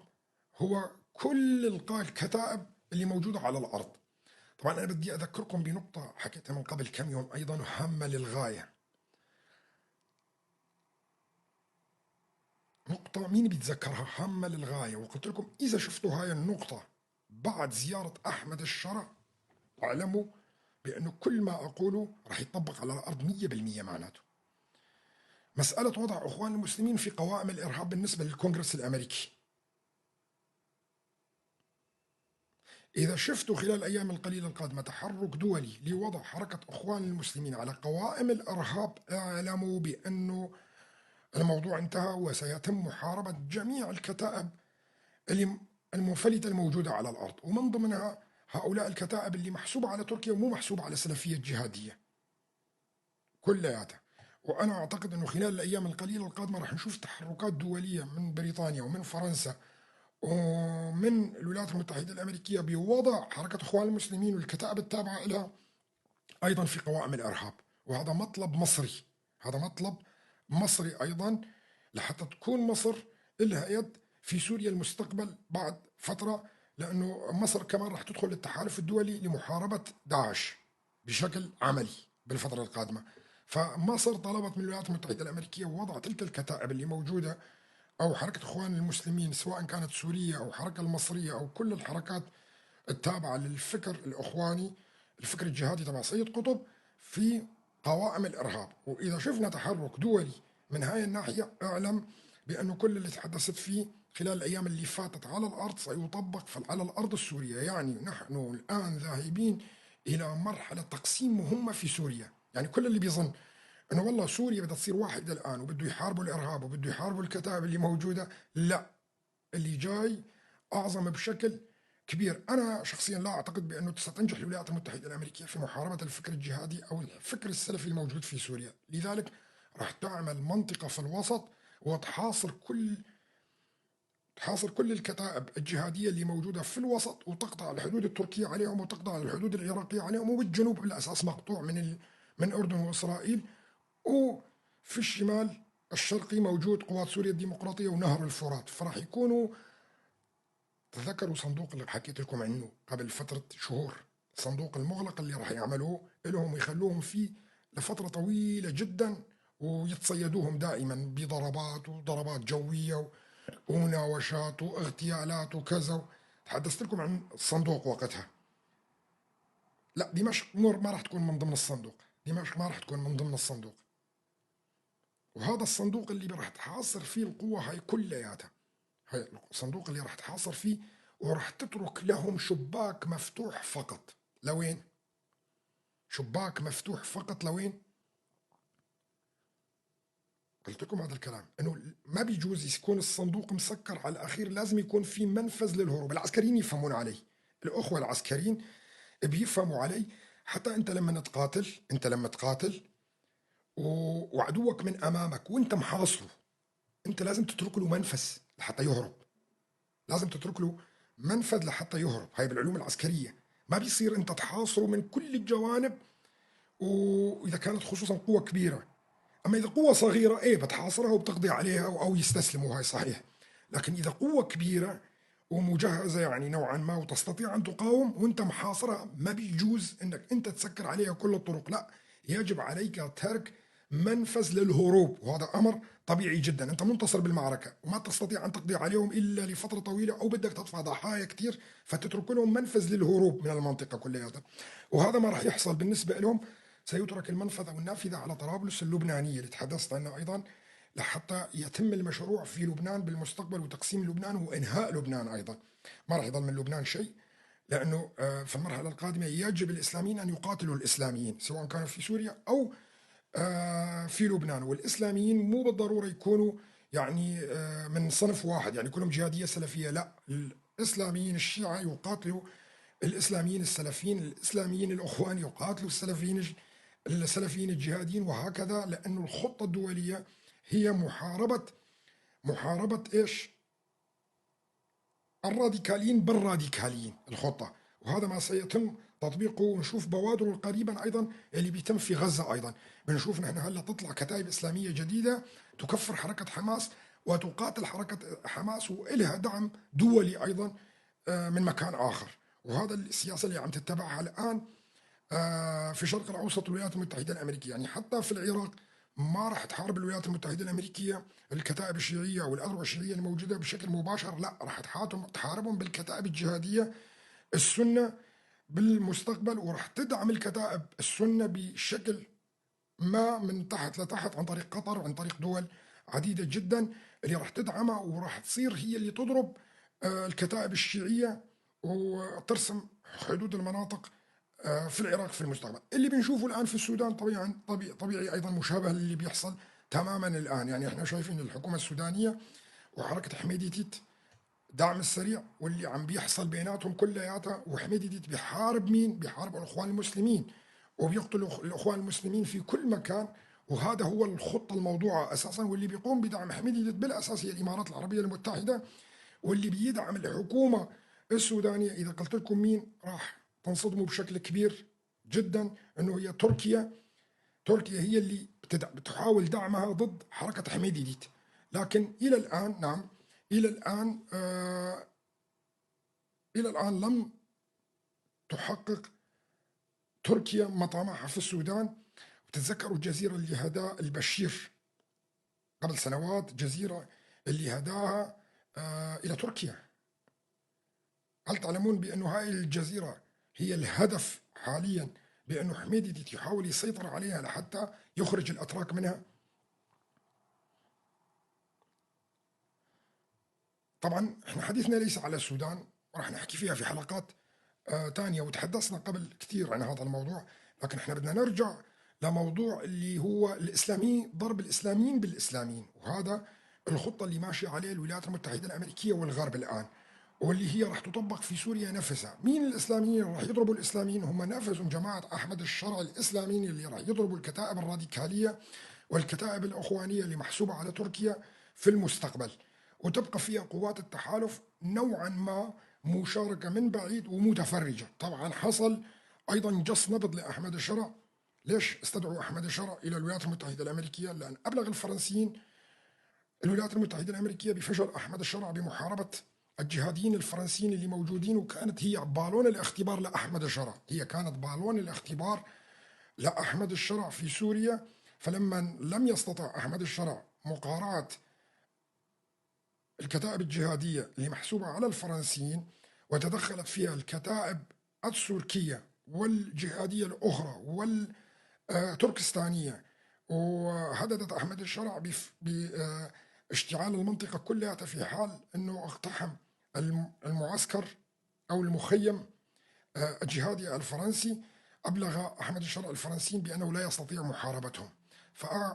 هو كل الكتائب اللي موجودة على الأرض. طبعا أنا بدي أذكركم بنقطة حكيتها من قبل كم يوم أيضا هامة للغاية. نقطة مين بيتذكرها؟ هامة للغاية. وقلت لكم إذا شفتوا هاي النقطة بعد زيارة أحمد الشرع اعلموا بأنه كل ما أقوله راح يطبق على الأرض 100%. معناته مسألة وضع أخوان المسلمين في قوائم الإرهاب بالنسبة للكونغرس الأمريكي. إذا شفتوا خلال الأيام القليلة القادمة تحرك دولي لوضع حركة أخوان المسلمين على قوائم الإرهاب، اعلموا بأنه الموضوع انتهى وسيتم محاربة جميع الكتائب المنفلتة الموجودة على الأرض، ومن ضمنها هؤلاء الكتائب اللي محسوبة على تركيا ومو محسوبة على السلفية الجهادية كلياتها. وأنا أعتقد أنه خلال الأيام القليلة القادمة راح نشوف تحركات دولية من بريطانيا ومن فرنسا ومن الولايات المتحدة الأمريكية بوضع حركة إخوان المسلمين والكتائب التابعة لها أيضا في قوائم الإرهاب. وهذا مطلب مصري، هذا مطلب مصري أيضا لحتى تكون مصر لها يد في سوريا المستقبل بعد فترة، لأنه مصر كمان راح تدخل التحالف الدولي لمحاربة داعش بشكل عملي بالفترة القادمة. فمصر طلبت من الولايات المتحدة الأمريكية وضع تلك الكتائب اللي موجودة أو حركة إخوان المسلمين سواء كانت سورية أو حركة المصرية أو كل الحركات التابعة للفكر الإخواني الفكر الجهادي تبع سيد قطب في قوائم الإرهاب. وإذا شفنا تحرك دولي من هاي الناحية أعلم بأنه كل اللي تحدثت فيه خلال الأيام اللي فاتت على الأرض سيطبق على الأرض السورية. يعني نحن الآن ذاهبين إلى مرحلة تقسيم مهمة في سوريا. يعني كل اللي بيظن أنه والله سوريا بدها تصير واحدة الآن وبده يحاربوا الإرهاب وبده يحاربوا الكتائب اللي موجودة، لا، اللي جاي أعظم بشكل كبير. أنا شخصيا لا أعتقد بأنه ستنجح الولايات المتحدة الأمريكية في محاربة الفكر الجهادي أو الفكر السلفي الموجود في سوريا، لذلك راح تعمل منطقة في الوسط وتحاصر كل الكتائب الجهادية اللي موجودة في الوسط، وتقطع الحدود التركية عليهم وتقطع الحدود العراقية عليهم، وبالجنوب بالأساس مقطوع من أردن وإسرائيل، وفي الشمال الشرقي موجود قوات سوريا الديمقراطية ونهر الفرات. فراح يكونوا، تذكروا صندوق اللي حكيت لكم عنه قبل فترة شهور، الصندوق المغلق اللي راح يعملوه لهم ويخلوهم فيه لفترة طويلة جدا ويتصيدوهم دائما بضربات وضربات جوية ومناوشات واغتيالات وكذا. تحدثت لكم عن الصندوق وقتها. لا، دمشق ما راح تكون من ضمن الصندوق، دمشق ما راح تكون من ضمن الصندوق. وهذا الصندوق اللي راح تحاصر فيه القوة هاي كلياتها، هاي الصندوق اللي راح تحاصر فيه، وراح تترك لهم شباك مفتوح فقط. لوين؟ شباك مفتوح فقط لوين؟ قلت لكم هذا الكلام انه ما بيجوز يكون الصندوق مسكر على الاخير، لازم يكون في منفذ للهروب. العسكريين يفهمون علي، الاخوة العسكريين بيفهموا علي. حتى انت لما تقاتل، انت لما تقاتل وعدوك من امامك وانت محاصره، انت لازم تترك له منفذ لحتى يهرب، لازم تترك له منفذ لحتى يهرب. هاي بالعلوم العسكرية، ما بيصير انت تحاصره من كل الجوانب، واذا كانت خصوصا قوة كبيرة. اما اذا قوة صغيرة ايه بتحاصرها وبتقضي عليها او يستسلموا، هاي صحيح. لكن اذا قوة كبيرة ومجهزه يعني نوعا ما وتستطيع ان تقاوم وانت محاصرها، ما بيجوز انك انت تسكر عليها كل الطرق، لا، يجب عليك ترك منفذ للهروب، وهذا امر طبيعي جدا. انت منتصر بالمعركة وما تستطيع ان تقضي عليهم الا لفترة طويلة، او بدك تدفع ضحايا كثير، فتترك لهم منفذ للهروب من المنطقة كلها. وهذا ما راح يحصل بالنسبة لهم. سيترك المنفذ او النافذة على طرابلس اللبنانية اللي تحدثت عنها ايضا، لحتى يتم المشروع في لبنان بالمستقبل وتقسيم لبنان وانهاء لبنان ايضا. ما راح يضل من لبنان شيء، لانه في المرحلة القادمة يجب الاسلاميين ان يقاتلوا الاسلاميين سواء كانوا في سوريا او في لبنان. والاسلاميين مو بالضرورة يكونوا يعني من صنف واحد، يعني كلهم جهادية سلفية، لا، الاسلاميين الشيعة يقاتلوا الاسلاميين السلفيين، الاسلاميين الاخوان يقاتلوا السلفيين الجهاديين، وهكذا. لانه الخطة الدولية هي محاربة ايش؟ الراديكاليين بالراديكاليين، الخطة. وهذا ما سيتم تطبيقه، ونشوف بوادره قريبا ايضا اللي بيتم في غزة ايضا. بنشوف نحن هلا تطلع كتائب اسلامية جديدة تكفر حركة حماس وتقاتل حركة حماس، وإلها دعم دولي ايضا من مكان اخر. وهذا السياسة اللي عم تتبعها الان في الشرق الاوسط الولايات المتحدة الامريكية. يعني حتى في العراق ما راح تحارب الولايات المتحدة الامريكية الكتائب الشيعية والاذرع الشيعية الموجودة بشكل مباشر، لا، راح تحاربهم بالكتائب الجهادية السنة بالمستقبل، وراح تدعم الكتائب السنة بشكل ما من تحت لتحت عن طريق قطر وعن طريق دول عديدة جدا اللي راح تدعمها، وراح تصير هي اللي تضرب الكتائب الشيعية وترسم حدود المناطق في العراق في المستقبل. اللي بنشوفه الآن في السودان طبيعي طبيعي أيضا مشابه للي بيحصل تماما الآن. يعني احنا شايفين الحكومة السودانية وحركة حميدتي دعم السريع واللي عم بيحصل بيناتهم كلياتها، وحميدتي بيحارب مين؟ بيحارب الإخوان المسلمين، وبيقتلوا الإخوان المسلمين في كل مكان. وهذا هو الخطة الموضوعة أساسا، واللي بيقوم بدعم حميدتي بالأساس هي الإمارات العربية المتحدة، واللي بيدعم الحكومة السودانية. إذا قلت لكم مين راح تنصدموا بشكل كبير جدا، أنه هي تركيا. تركيا هي اللي بتحاول دعمها ضد حركة حميدتي. لكن إلى الآن، نعم إلى الآن، إلى الآن لم تحقق تركيا مطامعها في السودان. تتذكروا الجزيرة اللي هداها البشير قبل سنوات، جزيرة اللي هداها إلى تركيا. هل تعلمون بأن هاي الجزيرة هي الهدف حاليا، بأنه حميدتي يحاول يسيطر عليها لحتى يخرج الأتراك منها؟ طبعا احنا حديثنا ليس على السودان، وراح نحكي فيها في حلقات تانية، وتحدثنا قبل كثير عن هذا الموضوع. لكن احنا بدنا نرجع لموضوع اللي هو الإسلامي، ضرب الإسلاميين بالإسلاميين، وهذا الخطة اللي ماشية عليه الولايات المتحدة الأمريكية والغرب الآن، واللي هي راح تطبق في سوريا نفسها. مين الإسلاميين اللي راح يضربوا الإسلاميين؟ هم نفسهم جماعة أحمد الشرع الإسلاميين اللي راح يضربوا الكتائب الراديكالية والكتائب الأخوانية اللي محسوبة على تركيا في المستقبل، وتبقى فيها قوات التحالف نوعا ما مشاركة من بعيد ومتفرجة. طبعا حصل أيضا جص نبض لأحمد الشرع. ليش استدعوا أحمد الشرع إلى الولايات المتحدة الأمريكية؟ لأن أبلغ الفرنسيين الولايات المتحدة الأمريكية بفشل أحمد الشرع بمحاربة الجهاديين الفرنسيين اللي موجودين، وكانت هي بالون الاختبار لأحمد الشرع، هي كانت بالون الاختبار لأحمد الشرع في سوريا. فلما لم يستطع أحمد الشرع مقارعة الكتائب الجهادية اللي محسوبة على الفرنسيين، وتدخلت فيها الكتائب التركية والجهادية الأخرى والتركستانية، وهددت أحمد الشرع باشتعال المنطقة كلها في حال أنه اقتحم المعسكر أو المخيم الجهادي الفرنسي. أبلغ أحمد الشرع الفرنسيين بأنه لا يستطيع محاربتهم.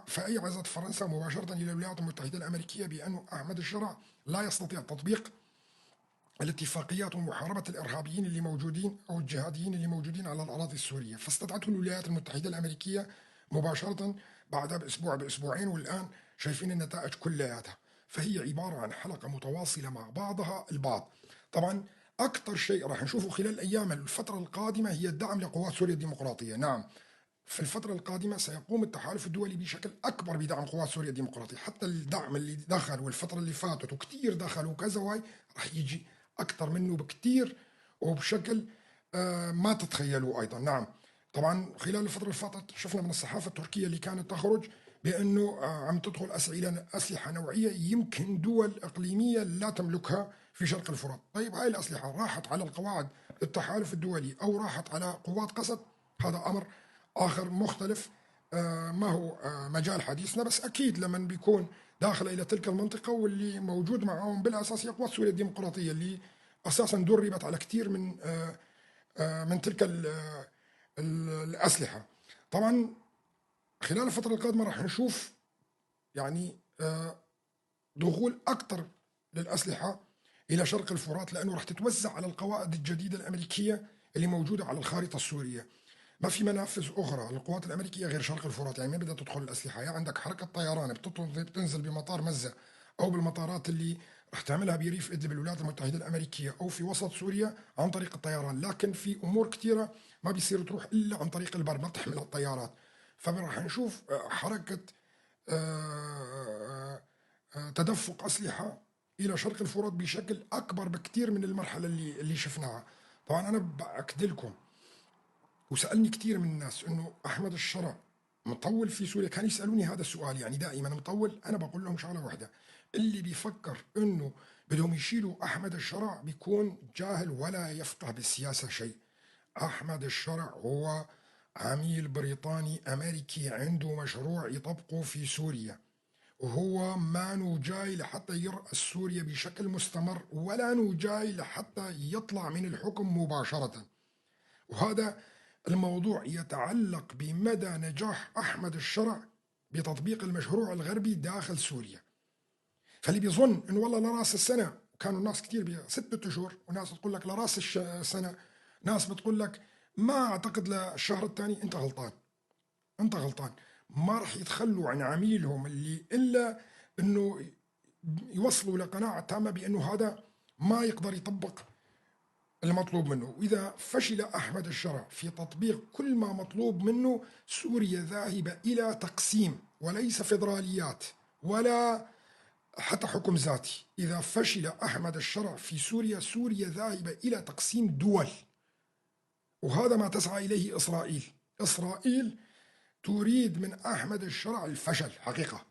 فأيعزت فرنسا مباشرة إلى الولايات المتحدة الأمريكية بأن أحمد الشرع لا يستطيع تطبيق الاتفاقيات ومحاربة الإرهابيين اللي موجودين أو الجهاديين اللي موجودين على الأراضي السورية. فاستدعته الولايات المتحدة الأمريكية مباشرة بعدها بأسبوع بأسبوعين، والآن شايفين النتائج كلياتها. فهي عبارة عن حلقة متواصلة مع بعضها البعض. طبعا أكثر شيء راح نشوفه خلال الأيام الفترة القادمة هي الدعم لقوات سوريا الديمقراطية. نعم، في الفترة القادمة سيقوم التحالف الدولي بشكل أكبر بدعم قوات سوريا الديمقراطية. حتى الدعم اللي دخل والفترة اللي فاتت وكثير دخل وكذا واي راح يجي أكثر منه بكثير وبشكل ما تتخيلوا أيضا. نعم، طبعا خلال الفترة اللي فاتت شفنا من الصحافة التركية اللي كانت تخرج بأنه عم تدخل أسلحة نوعية يمكن دول إقليمية لا تملكها في شرق الفرات. طيب هاي الأسلحة راحت على القواعد التحالف الدولي أو راحت على قوات قسد، هذا أمر آخر مختلف، ما هو مجال حديثنا. بس أكيد لما بيكون داخل إلى تلك المنطقة واللي موجود معهم بالأساس هي قوات سوريا الديمقراطية اللي أساسا دربت على كثير من تلك الأسلحة. طبعا خلال الفترة القادمة راح نشوف يعني دخول أكثر للأسلحة إلى شرق الفرات، لأنه راح تتوزع على القواعد الجديدة الأمريكية اللي موجودة على الخارطة السورية. ما في منافذ أخرى للقوات الأمريكية غير شرق الفرات، يعني ما بدها تدخل الأسلحة. يا عندك حركة طيران بتنزل بمطار مزة أو بالمطارات اللي رح تعملها بريف إدلب الولايات المتحدة الأمريكية أو في وسط سوريا عن طريق الطيران، لكن في أمور كثيرة ما بيصير تروح إلا عن طريق البر، ما بتحمل الطيارات. فراح نشوف حركة تدفق أسلحة إلى شرق الفرات بشكل أكبر بكثير من المرحلة اللي شفناها. طبعا أنا بأكد لكم، وسألني كثير من الناس إنه أحمد الشرع مطول في سوريا، كانوا يسألوني هذا السؤال يعني دائما مطول. أنا بقول لهم شغلة واحدة، اللي بيفكر إنه بدهم يشيلوا أحمد الشرع بيكون جاهل ولا يفقه بالسياسة شيء. أحمد الشرع هو عميل بريطاني أمريكي عنده مشروع يطبقه في سوريا، وهو ما جاي لحتى يرأس سوريا بشكل مستمر، ولا جاي لحتى يطلع من الحكم مباشرة. وهذا الموضوع يتعلق بمدى نجاح أحمد الشرع بتطبيق المشروع الغربي داخل سوريا. فاللي بيظن انه والله لراس السنة، وكانوا الناس كثير ب6 اشهر، وناس تقول لك لراس السنة، ناس بتقول لك ما اعتقد للشهر الثاني، انت غلطان، انت غلطان. ما راح يتخلوا عن عميلهم اللي الا انه يوصلوا لقناعة تامة بانه هذا ما يقدر يطبق المطلوب منه. وإذا فشل أحمد الشرع في تطبيق كل ما مطلوب منه، سوريا ذاهبة إلى تقسيم وليس فيدراليات ولا حتى حكم ذاتي. إذا فشل أحمد الشرع في سوريا، سوريا ذاهبة إلى تقسيم دول، وهذا ما تسعى إليه إسرائيل. إسرائيل تريد من أحمد الشرع الفشل حقيقة،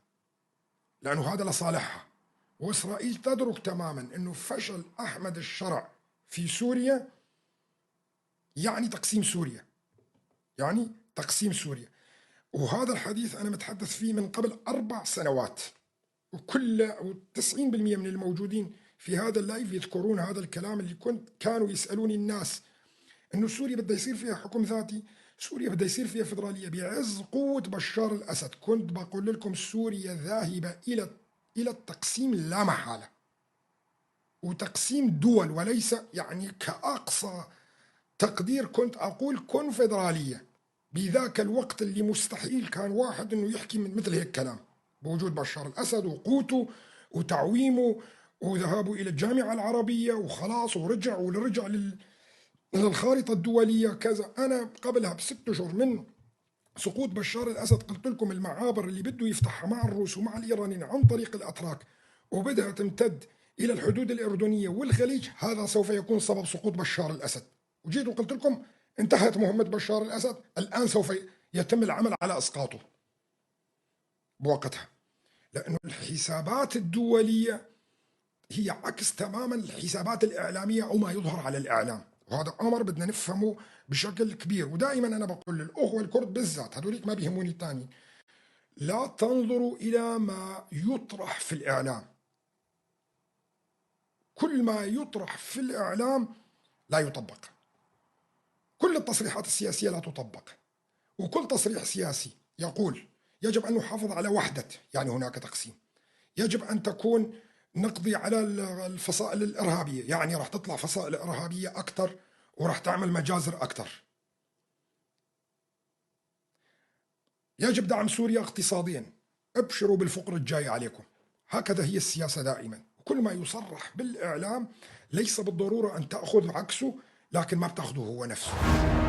لأنه هذا لصالحها. وإسرائيل تدرك تماما أنه فشل أحمد الشرع في سوريا يعني تقسيم سوريا، يعني تقسيم سوريا. وهذا الحديث أنا متحدث فيه من قبل 4 سنوات، وكل 90% من الموجودين في هذا اللايف يذكرون هذا الكلام اللي كانوا يسألوني الناس إنه سوريا بدها يصير فيها حكم ذاتي، سوريا بدها يصير فيها فدرالية. بعز قوة بشار الأسد كنت بقول لكم سوريا ذاهبة إلى التقسيم لا محالة، وتقسيم دول وليس يعني كأقصى تقدير كنت أقول كونفدرالية بذاك الوقت اللي مستحيل كان واحد إنه يحكي من مثل هيك كلام بوجود بشار الأسد وقوته وتعويمه وذهابه إلى الجامعة العربية وخلاص ورجع للخارطة الدولية كذا. أنا قبلها ب6 أشهر من سقوط بشار الأسد قلت لكم المعابر اللي بده يفتحها مع الروس ومع الإيرانيين عن طريق الأتراك وبدها تمتد إلى الحدود الأردنية والخليج، هذا سوف يكون سبب سقوط بشار الأسد. وجيت وقلت لكم انتهت مهمة بشار الأسد، الآن سوف يتم العمل على إسقاطه بوقتها، لأنه الحسابات الدولية هي عكس تماما الحسابات الإعلامية أو ما يظهر على الإعلام، وهذا أمر بدنا نفهمه بشكل كبير. ودائما أنا بقول للأخوة الكرد بالذات، هذوليك ما بيهموني الثاني، لا تنظروا إلى ما يطرح في الإعلام. كل ما يطرح في الإعلام لا يطبق، كل التصريحات السياسية لا تطبق، وكل تصريح سياسي يقول يجب أن نحافظ على وحدة، يعني هناك تقسيم. يجب أن تكون نقضي على الفصائل الإرهابية، يعني راح تطلع فصائل إرهابية أكثر وراح تعمل مجازر أكثر. يجب دعم سوريا اقتصاديا، ابشروا بالفقر الجاي عليكم. هكذا هي السياسة دائما، كل ما يصرح بالإعلام ليس بالضرورة أن تأخذ عكسه، لكن ما بتأخذه هو نفسه.